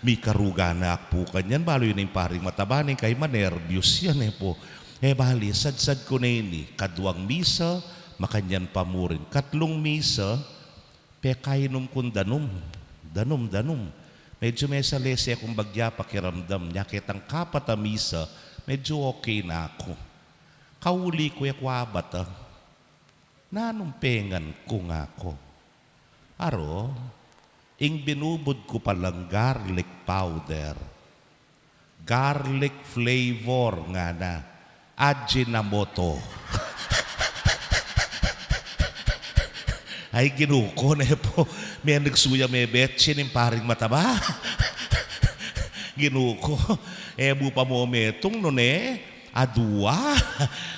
Mikaruga na ak pu kanyan, balu yu ning paring mataba, neng kai manerbyos ya, ne pu. E bali, sadsad ku ne ini, kaduang misa, makanyan pa mu rin. Katlung misa, pekainum kung danum, danum, danum. Medyo mesalese kung bagya pakiramdam, nya ketang kapat a misa, medyo okay na ku. Kauli ku, e ku abatan. Nanung pengan ku, ngaku. Aro, ing binubud ku palang garlic powder. Garlic flavor, ngana. Ajinomoto. Ay, Ginu ku, ne pu. Menigsuya me betsin ing paring mataba. Ginu ku, e mu pa mu metung, nune? Adwa.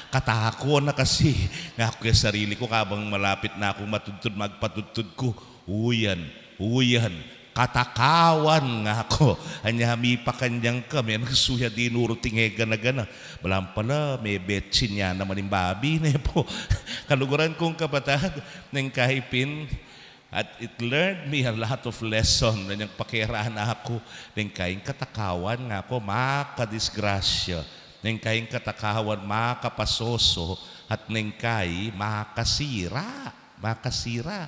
Katakot na kasi. Ngaku keng sarili ku, kabang malapit na kung matudtud, magpatudtud ku. Uyan, uyan, katakawan, ngaku. Anya mipakanyan ka, menigsuya dinurut ing e gana-gana. Balang pala, me betsin ya naman ing babi, ne pu. Kaluguran kung kapatad, neng kai pin, at it learned me a lot of lesson. Neng pakiramdam ku, neng kai ing katakawan, ngaku, makadisgrasya. Neng kai ing katakawan, makapasoso. At neng kai, makasira. Makasira.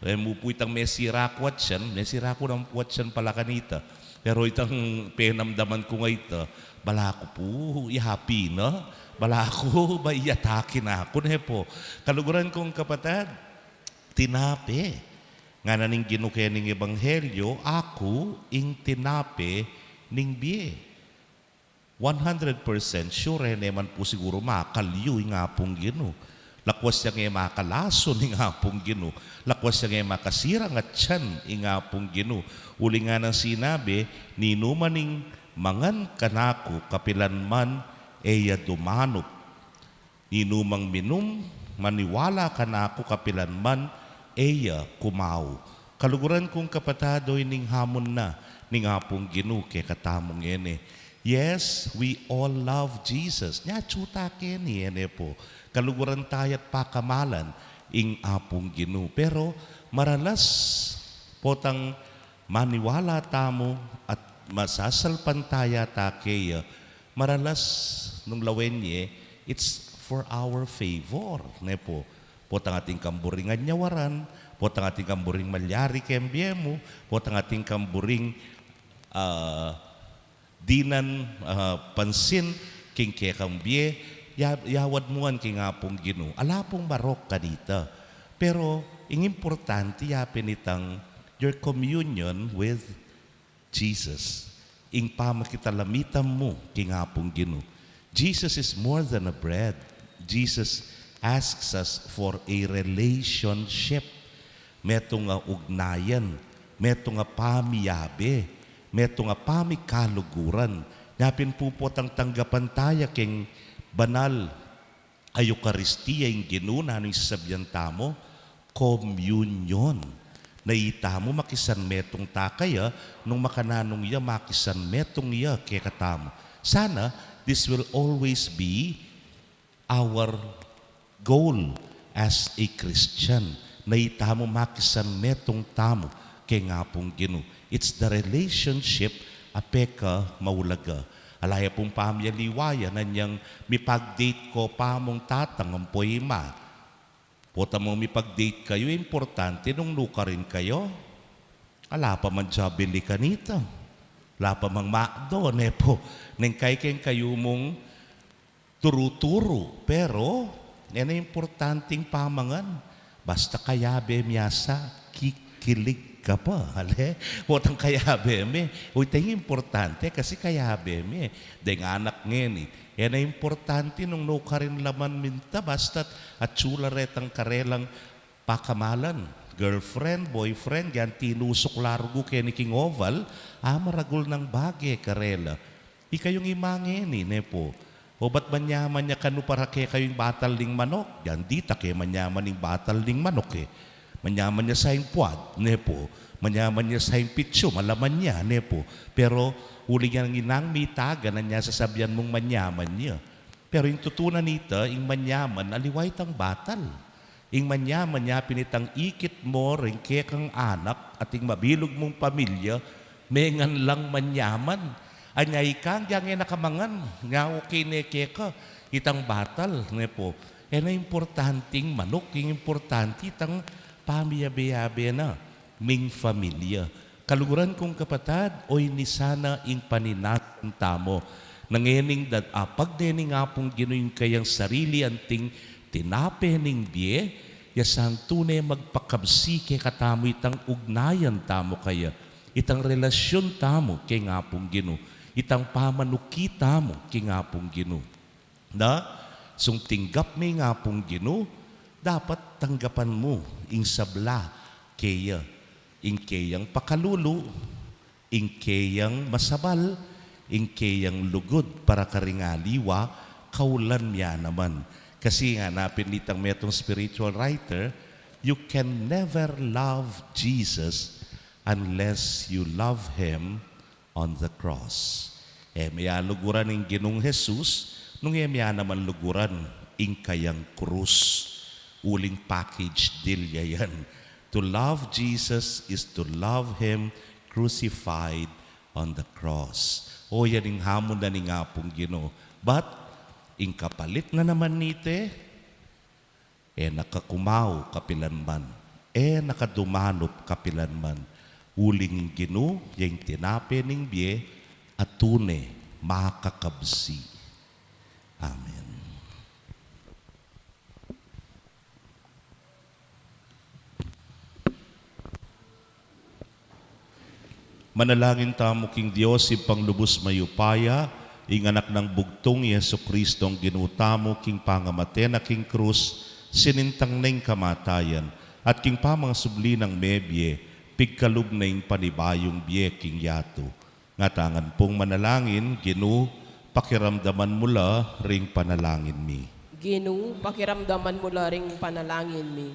E mu pu itang mesira ku atyan, mesira ku nang pu atyan pala kanita. Pero itang penamdaman ku ngeni, balaku pu, yapi na, balaku, ba iyatake na ku, ne pu. Kaluguran kung kapatad, tinape. Ngana ning Ginu keng ebanghelyo, "Aku ing tinape ning bie." One hundred percent sure, e ne man pu siguru makalyu ing Apung Ginu. Lakwas yang e makalason ing Apung Ginu. Lakwas yang e makasirang atian ing Apung Ginu. Uling nganang sinabi, "Ninuman ing mangan kanaku kapilan man e ya dumanup. Ninumang minum, maniwala kanaku kapilan man e ya kumau." Kaluguran kung kapatad, o ining hamon na ning Apung Ginu kekatamu ngeni. Yes, we all love Jesus. Nya atyu ta keni, e ne pu. Kaluguran taya at pakamalan ing Apung Ginu. Pero maralas potang maniwala tamu at masasalpantaya ta keya, maralas nung lawen ye, it's for our favor, ne pu. Potang atin kang buring anyawaran, potang atin kang buring malyari keng bie mu, potang atin kang buring, ah, dinan, ah, pansin king kekang bie, ya-, yawad mu ngan king Apung Ginu. Ala pung marok kanita. Pero ing importante, ya pin itang your communion with Jesus, ing pamakitalamita mu king Apung Ginu. Jesus is more than a bread. Jesus asks us for a relationship. Metung a ugnayan, metung a pamiyabe, metung a pamikaluguran. Nya pin pu potang tanggapan taya keng banal a Eukaristia ing Ginu, nanu ing sasabian tamu? Komunyon. Na itamu makisanmetung ta kaya, nung makananu ya makisanmetung ya kekatamu. Sana, this will always be our goal as a Christian. Na itamu makisanmetung tamu keng Apung Ginu. It's the relationship a pekamaulaga. Ala ya pung pamiyaliwa ya nung mipag-date ko pa mung tatang ampo ima. Pota mung mipag-date kayu, importante nung nukarin kayu. Ala pa man Jollibee kanita. Ala pa mang McDo, ne pu. Neng kaikeng kayu mung turu-turu, pero, e na importanting pamangan. Basta kayabe mi ya sa, kikilig ka pa, ale? Potang kayabe mi. Uy, teng importante, kasi kayabe mi. Deng anak ngeni, e na importante nung nukarin la man minta, basta't atsu la retang karelang pakamalan. Girlfriend, boyfriend, yan tinusuk la rugu keni king oval, a maragul nang bage karela. Ikayung ima ngeni, ne pu. O ba't manyaman ya kanu para kekayu ing batal ning manok? Yan dita ke manyaman ing batal ning manok, e. Manyaman ya sa ing puad, ne pu. Manyaman ya sa ing pitsu, malaman ya, ne pu. Pero uling yang inang mitagan, anya sasabian mung manyaman ya. Pero ing tutu na nita, ing manyaman, aliwa itang batal. Ing manyaman ya pin itang ikit mu ring kekang anak at ing mabilug mung pamilya, mengan lang manyaman. Anya ikang, deng e na kamangan, nya okay ne keka, itang batal, ne pu. E na importanting manok, ing importante itang pamiyabe-yabe na ming familia. Kaluguran kung kapatad, oyni sana ing paninatan tamu. Ngening dad-apag ne ning Apung Ginu ing kayang sarili anting tinape ning bie, ya santu ne magpakabsi kekatamu itang ugnayan tamu kaya, itang relasyun tamu keng Apung Ginu, itang pamanuki tamu keng Apung Ginu. Na, sung tinggap me ing Apung Ginu, dapat tanggapan mu ing sabla keya, ing keyang pakalulu, ing keyang masabal, ing keyang lugud para karing aliwa, kaulan ya naman. Kasi ngana pin nitang metung spiritual writer, you can never love Jesus unless you love Him on the cross. E me ya luguran ing Ginung Jesus, nung e me ya naman luguran ing kayang krus. Uling package deal ya yan. To love Jesus is to love Him crucified on the cross. O, yan ing hamon na ning Apung Ginu. But, ing kapalit na naman niti, e na ka kumau kapilan man, e na ka dumanup kapilan man, Uling ing Ginu, ya ing tinape ning bie, a tune makakabsi. Amen. Manalangin tamu king Dios, Ibpang lubus mayupaya, ing Anak nang bugtung, i Jesucristo a Ginu tamu, king pangamate na king krus, sinintang ne ing kamatayan, at king pamangasubli nang mebie, pigkalub ne ing panibayung bie king yatu. Ngatamu pung manalangin, Ginu, pakiramdaman mu la ring panalangin mi. Ginu, pakiramdaman mu la ring panalangin mi.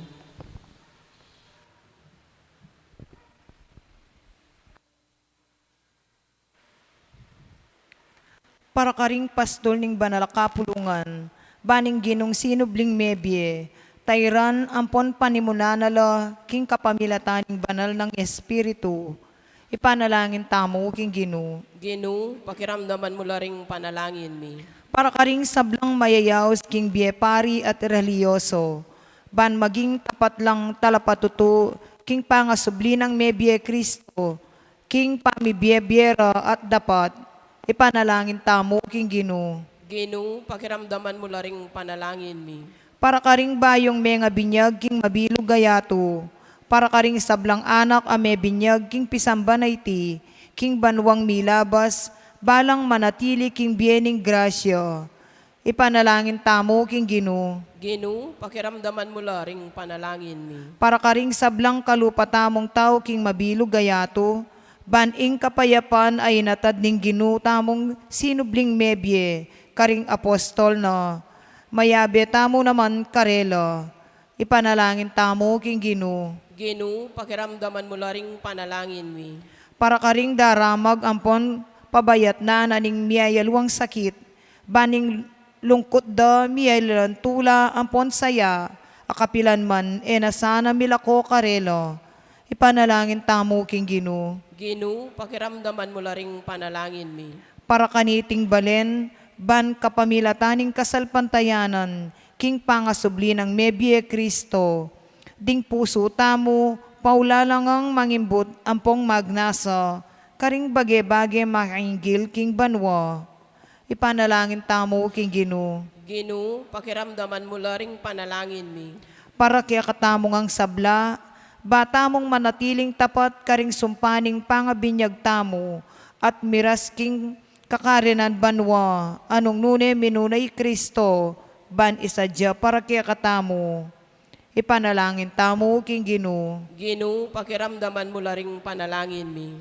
Para karing pastul ning banal a kapulungan, ban ing Ginung sinubling mebie, tairan ampon panimunan na la king kapamilatan ning banal nang Espiritu. Ipanalangin tamu king Ginu. Ginu, pakiramdaman mu la ring panalangin mi. Para karing sablang mayayaus king bie pari at relihiyoso, ban maging tapat lang talapatutu king pangasubli nang mebie Kristo, king pamibie-bie ra at dapat, ipanalangin tamu king Ginu. Ginu, pakiramdaman mu la ring panalangin mi. Para karing bayung mengabinyag king mabilug a yatu, para karing sablang anak a mebinyag king pisamban a iti, king banuang milabas, balang manatili king bie ning grasya. Ipanalangin tamu king Ginu. Ginu, pakiramdaman mu la ring panalangin mi. Para karing sablang kalupa tamung tau king mabilug a yatu, ban ing kapayapan a inatad ning Ginu tamung sinubling mebie karing apostol na, mayabe tamu naman karela. Ipanalangin tamu king Ginu. Ginu, pakiramdaman mu la ring panalangin mi. Para karing daramag ampon pabayatnan na ning miyayaluang sakit, ban ing lungkut da miyayalan tula ampon saya, a kapilan man e na sana milako karela. Ipanalangin tamu king Ginu. Ginu, pakiramdaman mu la ring panalangin mi. Para kaniting balen, ban kapamilatan ning kasalpantayanan, king pangasubli nang mebie Kristo, ding pusu tamu, paulalangang mangimbut ampong magnasa, karing bage-bage makainggil king banua. Ipanalangin tamu king Ginu. Ginu, pakiramdaman mu la ring panalangin mi. Para kekatamu ngang sabla, ba tamung manatiling tapat karing sumpa ning pangabinyag tamu, at miras king kakarenan banua, a nung nune minuna i Kristo, ban isadya para kekatamu. Ipanalangin tamu king Ginu. Ginu, pakiramdaman mu la ring panalangin mi.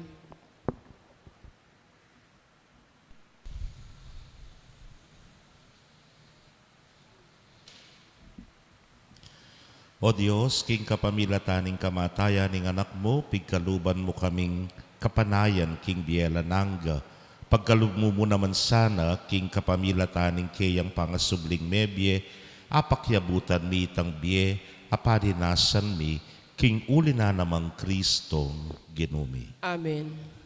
O Dios, king kapamilatan ning kamatayan ning Anak mu, pigkaluban mu kaming kapanayan king bie alang angga. Pagkalub mu mu naman sana, king kapamilatan ning keyang pangasubling mebie, apakyabutan mi itang bie, a parinasan mi, king uli na namang Kristong Ginu mi. Amen.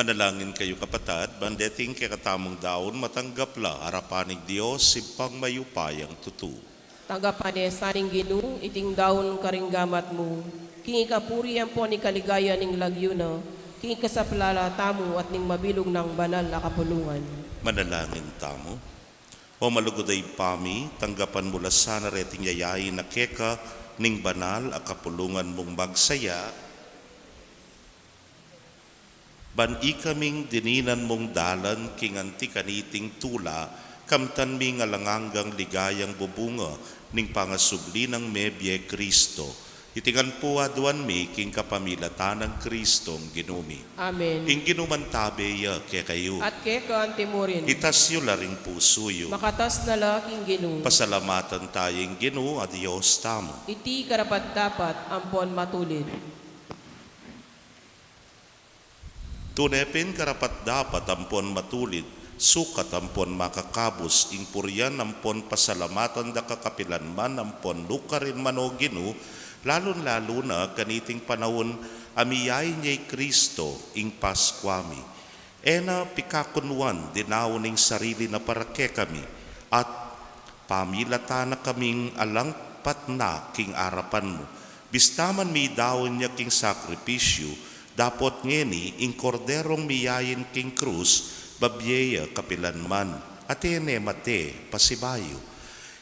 Manalangin kayu, kapatad, ban deting kekatamung daun matanggap la arapan ning Dios, Ibpang mayupayang tutu. Tanggapan na sa ning Ginu iting daun karing gamat mu, king ikapuri ampon ikaligaya ning lagyu na, king ikasaplala tamu at ning mabilug nang banal a kapulungan. Manalangin tamu. O malugud a Ibpa mi, tanggapan mu la sana reting yayain na keka ning banal a kapulungan mung magsaya, ban ikaming dininan mung dalan king anti kaniting tula, kamtan mi ing alang anggang ligayang bubunga ning pangasubli nang mebie Kristo. Iti ngan pu aduan mi king kapamilatan nang Kristong Ginu mi. Amen. Ing Ginu mantabe ya kekayu. At keka anti mu rin. Itas yu la ring pusu yu. Makatas na la king Ginu. Pasalamatan taya ing Ginu a Dios tamu. Iti karapat-dapat ampon matulid. Tune pin karapat-dapat ampon matulid, sukat ampon makakabus, ing purian ampon pasalamatan da ka kapilan man ampon nukarin man, o Ginu, lalun-lalu na kaniting panaun a miyain ya i Kristo, ing Paskua mi. E na pikakunuan dinaun ing sarili na para kekami, at pamilatan na kaming alang patna king arapan mu. Bista man midaun ya king sakripisyu, dapot ngeni ing Korderong miyain king krus, babie ya kapilan man, at e ne mate pasibayu.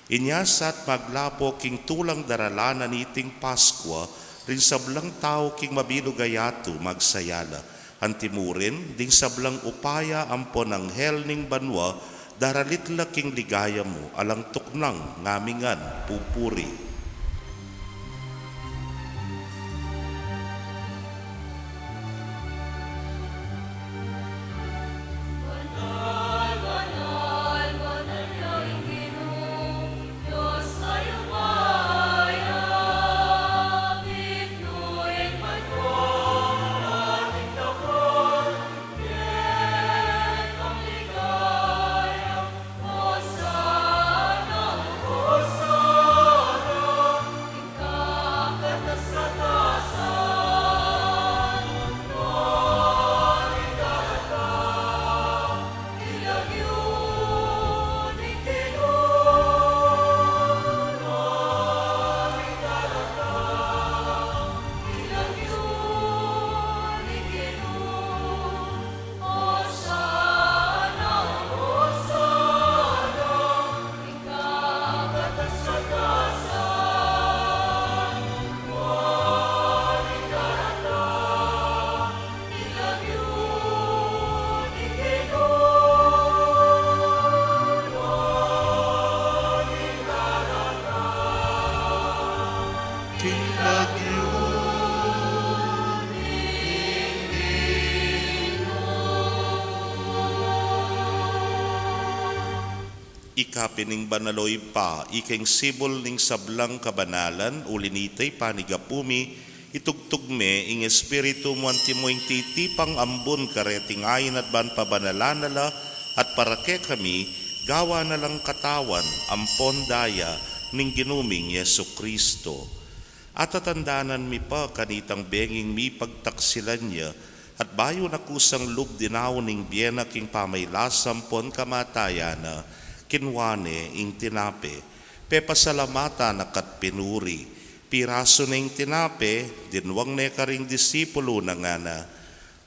Inya sa at maglapo king tulang daralan na niting Paskua, ring sablang tau king mabilug a yatu magsaya la. Anti mu rin, ding sablang upaya ampon anghel ning banua, daralit la king ligaya mu, alang tuknang ngamingan pupuri. Ika pin ing banal, o Ibpa, ika ing sibul ning sablang kabanalan, uli na nita ing panigapu mi, itugtug me ing Espiritu mu anti mo ing titipang ambun kareting ain at ban pabanalan na la, at para kekami, gawan na lang katawan ampon daya ning Ginu ming Jesucristo. Atatandanan mi pa kanitang benging mipagtaksilan ya, at bayu na kusang lub dinaun ing bie na king pamailas ampon kamatayan na, kinua ne ing tinape, pepasalamatan na ka't pinuri, pirasu ne ing tinape, dinwang ne karing disipulu na, ngana: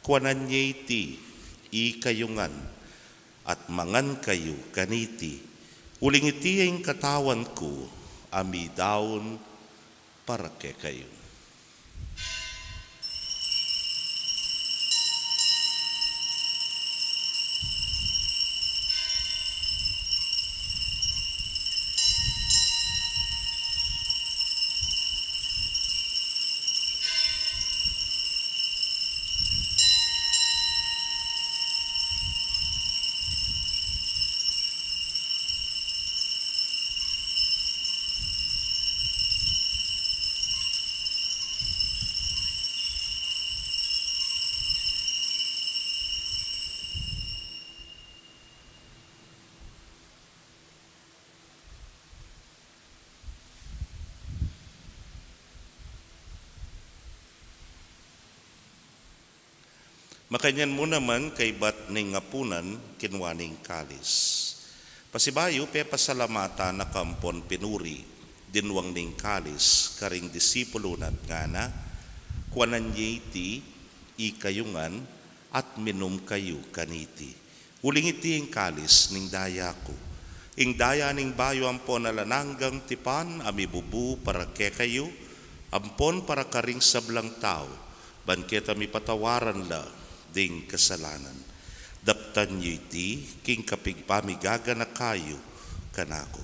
Kuanan ye iti, ikayu ngan, at mangan kayu kaniti, uling iti ya ing katawan ku a midaun para kekayu. Makanyan mu naman kaybat ning apunan, kinua ne ing kalis. Pasibayu, pepasalamatan na ka ampon pinuri, dinwang ne ing kalis karing disipulu na at ngana: Kuanan ye iti, ikayu ngan, at minum kayu kaniti. Uling iti ing kalis ning daya ku, ing daya ning bayu ampon alang anggang tipan, a mibubu para kekayu ampon para karing sablang tau, ban keta mipatawaran la ding kasalanan. Daptan yu iti king kapamigaganakan yu kanaku.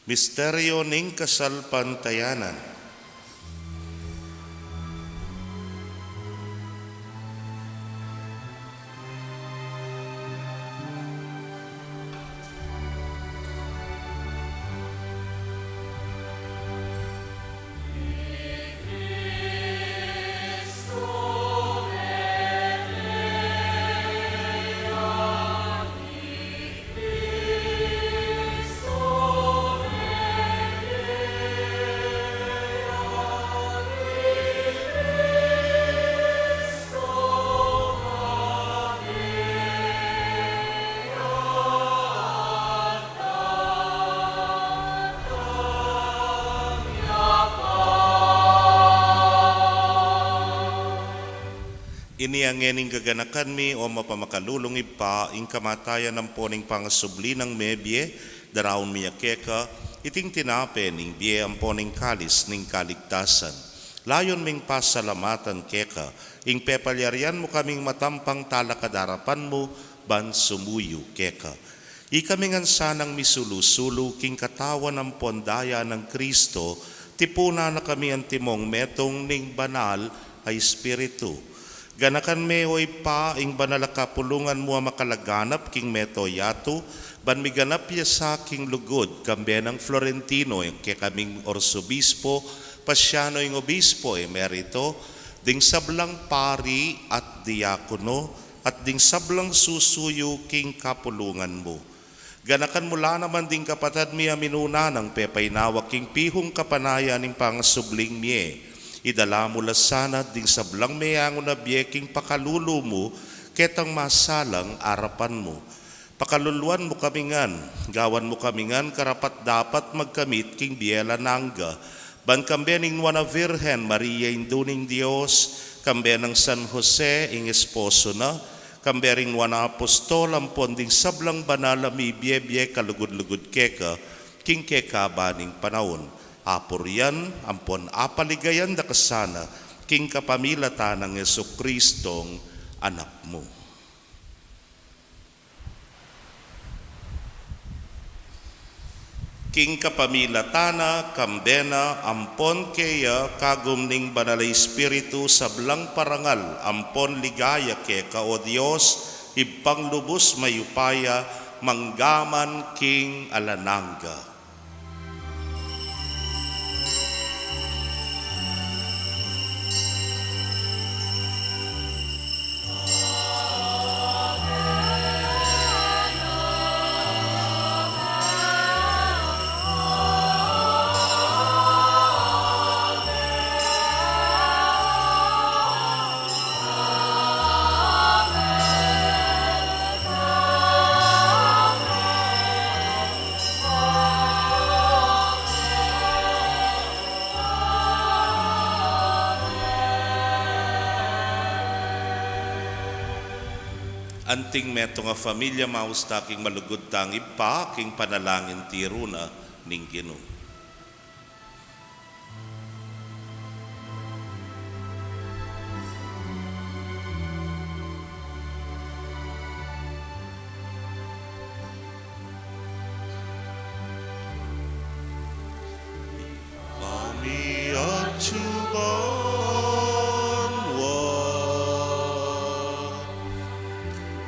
Misteryo ning kasalpantayanan. Ini a ngening gaganakan mi, o mapamakalulung Ibpa, ing kamatayan ampon ing pangasubli nang mebie, daraun mi ya keka iting tinape ning bie ampon ing kalis ning kaligtasan. Layun ming pasalamatan keka ing pepalyarian mu kaming matampang talakad arapan mu ban sumuyu keka. Ikami ngan sanang misulu-sulu king katawan ampon daya nang Kristo, tipunan na kami antimong metung ning Banal a Espiritu. Ganakan me, o Ibpa, ing banal a kapulungan mu a makalaganap king mabilug a yatu, ban miganap ya sa king lugud, kambe nang Florentino, ing kekaming Arsobispo, Pasiano, ing Obispo Emerito, ding sablang pari at diakono, at ding sablang susuyu king kapulungan mu. Ganakan mu la naman ding kapatad mi a minuna nang pepainawa king pihung kapanayan ning pangasubling mie. Idala mu la sana ding sablang meangu na bie king pakalulu mu, ketang masalang arapan mu. Pakaluluan mu kami ngan, gawan mu kami ngan karapat-dapat magkamit king bie alang angga, ban kambe ning Nuan a Virgen Maria, Indu ning Dios, kambe nang San Jose, ing esposo na, kambe ring nuan a apostol ampon ding sablang banal a mibie-bie kalugud-lugud keka king kekaban ning panaun. Apurian ampon apaligayan da ka sana king kapamilatan nang Jesucristong Anak mu. King kapamilatan na, kambe na, ampon keya, kagum ning Banal a Espiritu, sablang parangal ampon ligaya keka, o Dios, Ibpang lubus mayupaya, mangga man king alang angga. Anting metung a familia, maus ta king malugud tang Ibpa, king panalangin tiru na ning Ginu.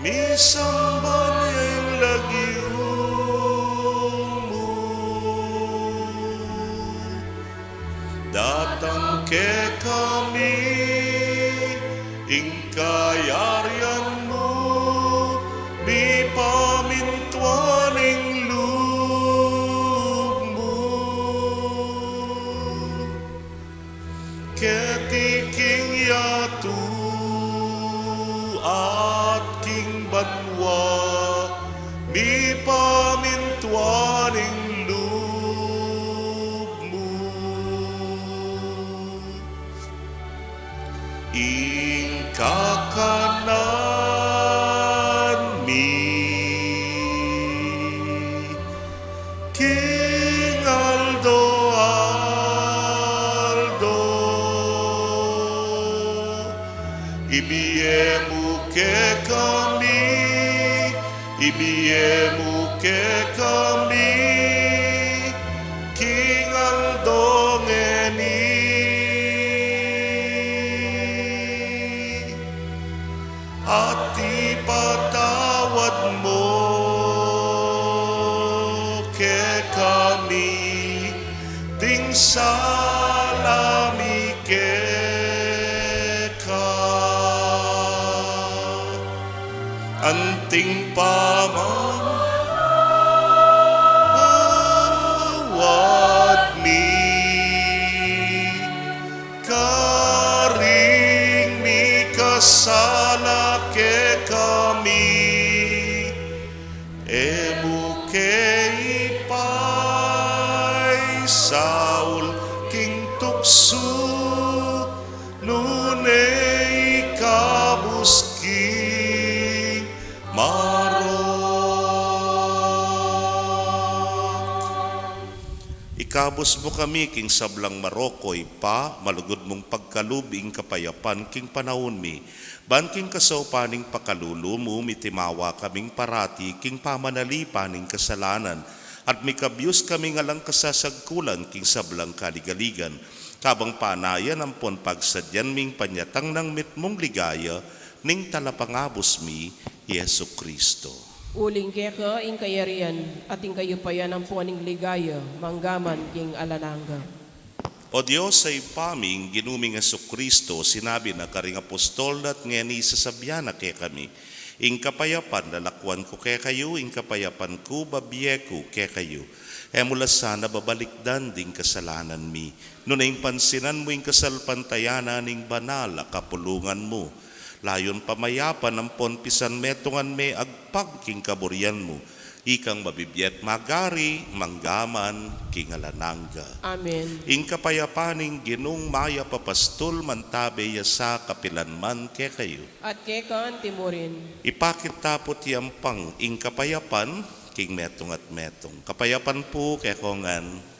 Misamban ya ing lagyu mu. Datang kekami ing kayarian mu, mipamintuan ing lub mu keti king yatu at king banua, mipamintuan ing lub mu. Ing kakanan mi king aldo-aldo, ibie mu kekami, ibie mu kekami king aldo ngeni. At ipatawad mu kekami ding sala mi keka, anting pamamatawad mi karing mikasala kekami, e mu ke ipaisaul king tuksu, nune ikabus king marok. Ikabus mu kami king sablang marok, o Ibpa, malugud mung pagkalub ing kapayapan king panaun mi, ban king kasaupan ning pakalulu mu, mitimawa kaming parati king pamanalipan ning kasalanan, at mikabius kaming alang kasasagkulan king sablang kaligaligan, kabang panayan ampon pagsadyan ming panyatang nang mitmung ligaya ning Talapangabus mi, Jesucristo. Uling keka ing kayarian, at ing kayupayan ampon ing ligaya, manggaman king alang angga. O Dios a Ibpa mi, ing Ginu ming Jesucristo, sinabi na karing apostol na at ngeni sasabian na kekami, ing kapayapan lalakwan ku kekayu, ing kapayapan ku babie ku kekayu. E mu la sana babalikdan ding kasalanan mi, nune ing pansinan mu ing kasalpantayanan ning banal a kapulungan mu. Layun pamayapan ampon pisanmetungan me agpang king kaburian mu, ikang mabibie at magari, manggaman king alang angga. Amen. Ing kapayapan ning Ginung mayap a pastul mantabe ya sa kapilan man kekayu. At keka anti murin. Ipakit ta pu ti ampang ing kapayapan king metung at metung. Kapayapan pu kekongan.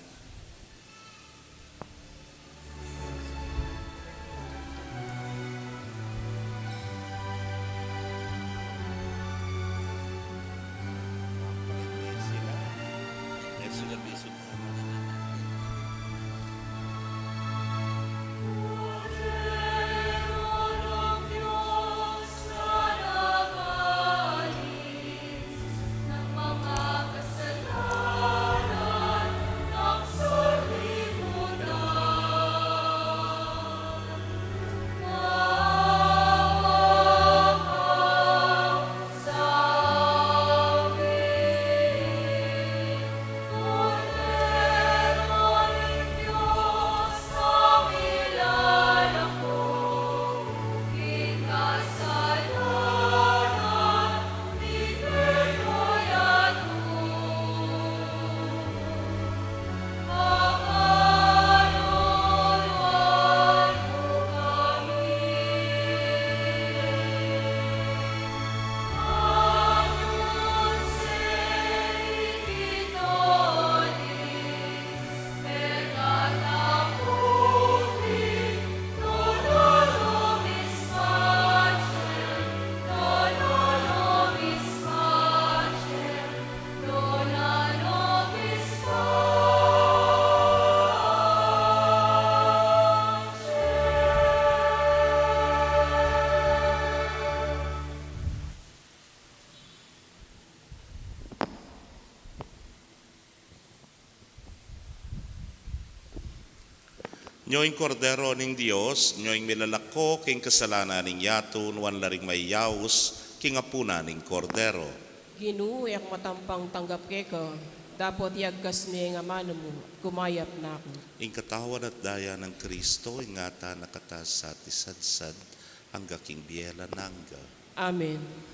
Nyo ing Kordero ning Dios, nyo ing milalako king kasalanan ning yatu. Nuan la ring mayayaus king apunan ning Kordero. Ginu, e ku matampang tanggap keka, dapot iyagkas me ing amanu mu, kumayap na ku. Ing katawan at daya nang Kristo, ingatan na katamu at isadsad angga king bie alang angga. Amen.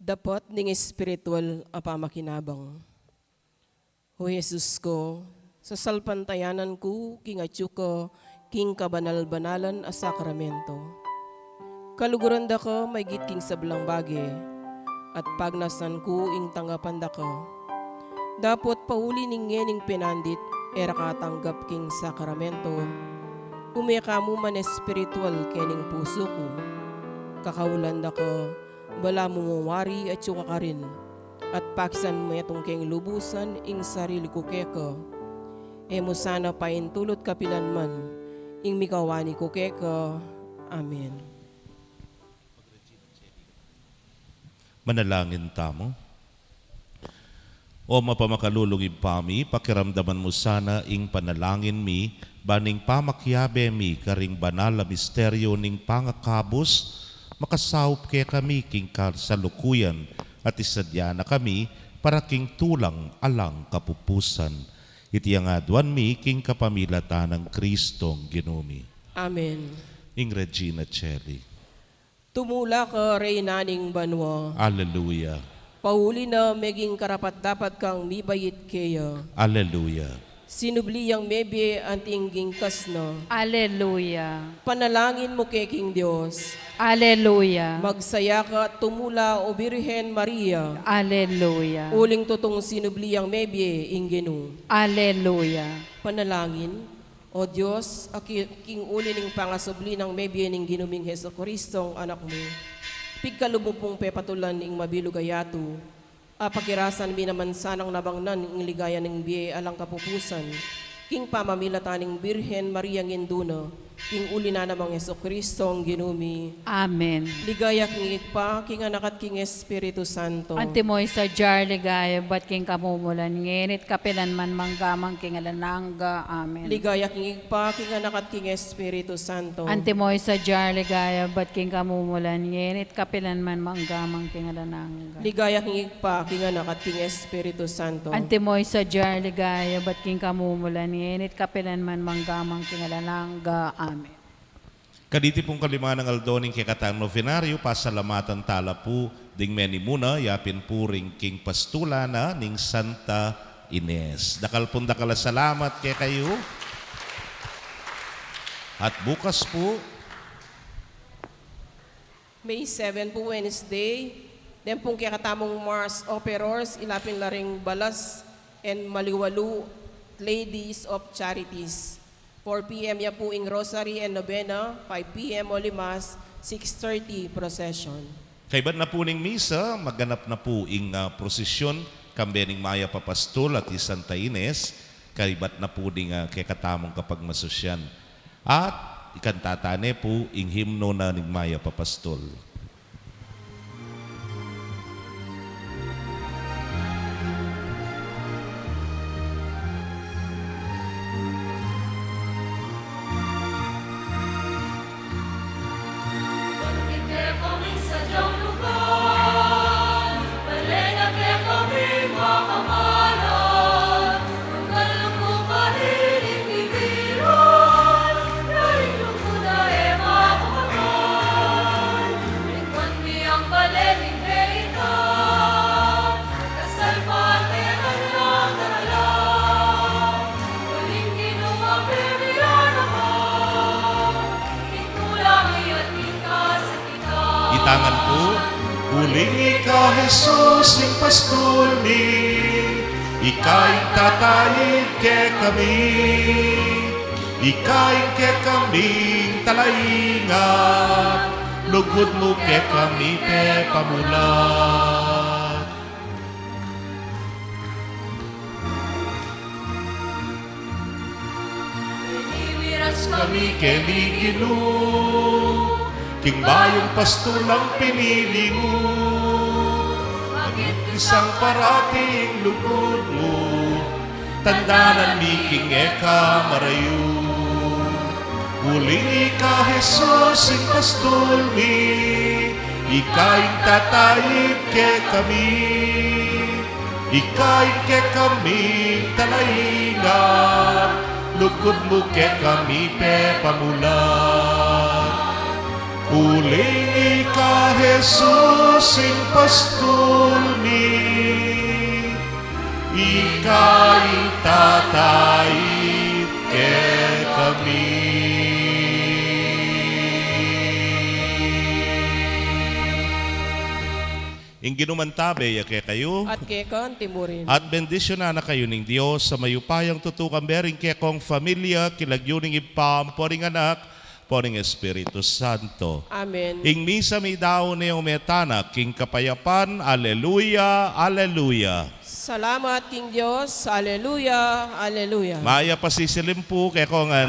Dapot ning espiritual a pamakinabang. O Jesus ko, sasalpantayanan ku king atyu ka king kabanal-banalan a sakramento. Kaluguran da ka maigit king sablang bage, at pagnasan ku ing tanggapan da ka. Dapot pauli ning ngening penandit e ra ka tanggap king sakramento, ume ka mu man espiritual kening pusu ku. Kakaulan da ka, balamu mu wari atyu ka karin, at pakisan mu metung keng lubusan ing sarili ku keka. E mu sana paintulut kapilan man ing mikawani ku keka. Amen. Manalangin tamu. O mapamakalulung Ibpa mi, pakiramdaman mu sana ing panalangin mi, ban ing pamakiabe mi karing banal a misteryo ning pangakabus, makasaup kekami king kasalukuyan, at isadya na kami para king tulang alang kapupusan. Iti ang aduan mi king kapamilatan nang Kristong Ginu mi. Amen. Ing Regina Caeli. Tumula ka, Reyna ning banua. Alleluia. Pauli na meging karapat-dapat kang mibait keya. Alleluia. Sinubli yang mebie anting gingkas na. Alleluia. Panalangin mu ke king Dios. Alleluia. Magsaya ka at tumula, O Birhen Maria. Alleluia. Uling tutung sinubli yang mebie ing Ginu. Alleluia. Panalangin. O Dios, a ki-, king uli ning pangasubli nang mebie ning Ginu ming Jesucristo, Anak mu, pigkalub mu pung pepatulan ing mabilug a yatu, a pakirasan mi naman sanang nabangnan ing ligaya ning bie alang kapupusan, king pamamilatan ning Birhen Maria ngan duna, king uli na namang Jesucristo, Ginu mi. Amen. Ligaya king Ibpa, king Anak, at king Espiritu Santo. Antimo ing sadya ring ligaya ibat king kamumulan, ngeni at kapilan man, mangga man king alang angga. Amen. Ligaya king Ibpa, king Anak, at king Espiritu Santo. Antimo ing sadya ring ligaya ibat king kamumulan, ngeni at kapilan man, mangga man king alang angga. Ligaya king Ibpa, king Anak, at king Espiritu Santo. Antimo ing sadya ring ligaya ibat king kamumulan, ngeni at kapilan man, mangga man king alang angga. Amen. Kaniti pung kalima nang aldo ning kekatang novenario, pasalamatan tala pu ding menimuna, yapin pu ring king pastulan na ning Santa Ines. Dakal pung dakal a salamat kekayu. At bukas pu, May seven pu, Wednesday, den pung kekatamung Mass Offerers, ilapin la ring balas and maliwalu, Ladies of Charities. Four P M ya pu ing Rosary and Novena, five P M Holy Mass, six thirty procession. Kaibat na pu ning misa, maganap na pu ing, ah, prosesyon, kambe ning Mayap a Pastul at i Santa Ines, kaibat na pu ding, ah, kekatamung kapagmasusyan. At ikanta tane pu ing himno na ning Mayap a Pastul. Itangan pu, uling ika Jesus ing pastul mi, ika ing tataid kekami, ika ing kekaming talainga, lugud mu kekami pepamulat. Minimiras kami keni Ginu, king bayung pastulang pinili mu, maging pisang parati ing lugud mu, tandanan mi king e ka marayu. Uling ika Jesus ing pastul mi, ika ing tataid kekami, ika ing kekaming talainga, lugud mu kekami pepamulat. Uling ika Jesus ing pastul mi, ika ing tataid kekami. Ing Ginu mantabe ya kekayu. At keka mu rin. At bendisyunan na kayu ning Dios a mayupayang tutu, kambe ring kekong familia, king lagyu ning Ibpa, ampo ning Anak, ampo ning Espiritu Santo. Amen. Ing misa mi daun ne, ume tana king kapayapan. Aleluya, aleluya. Salamat king Dios. Aleluya, aleluya. Mayap a sisilimpu kekongan.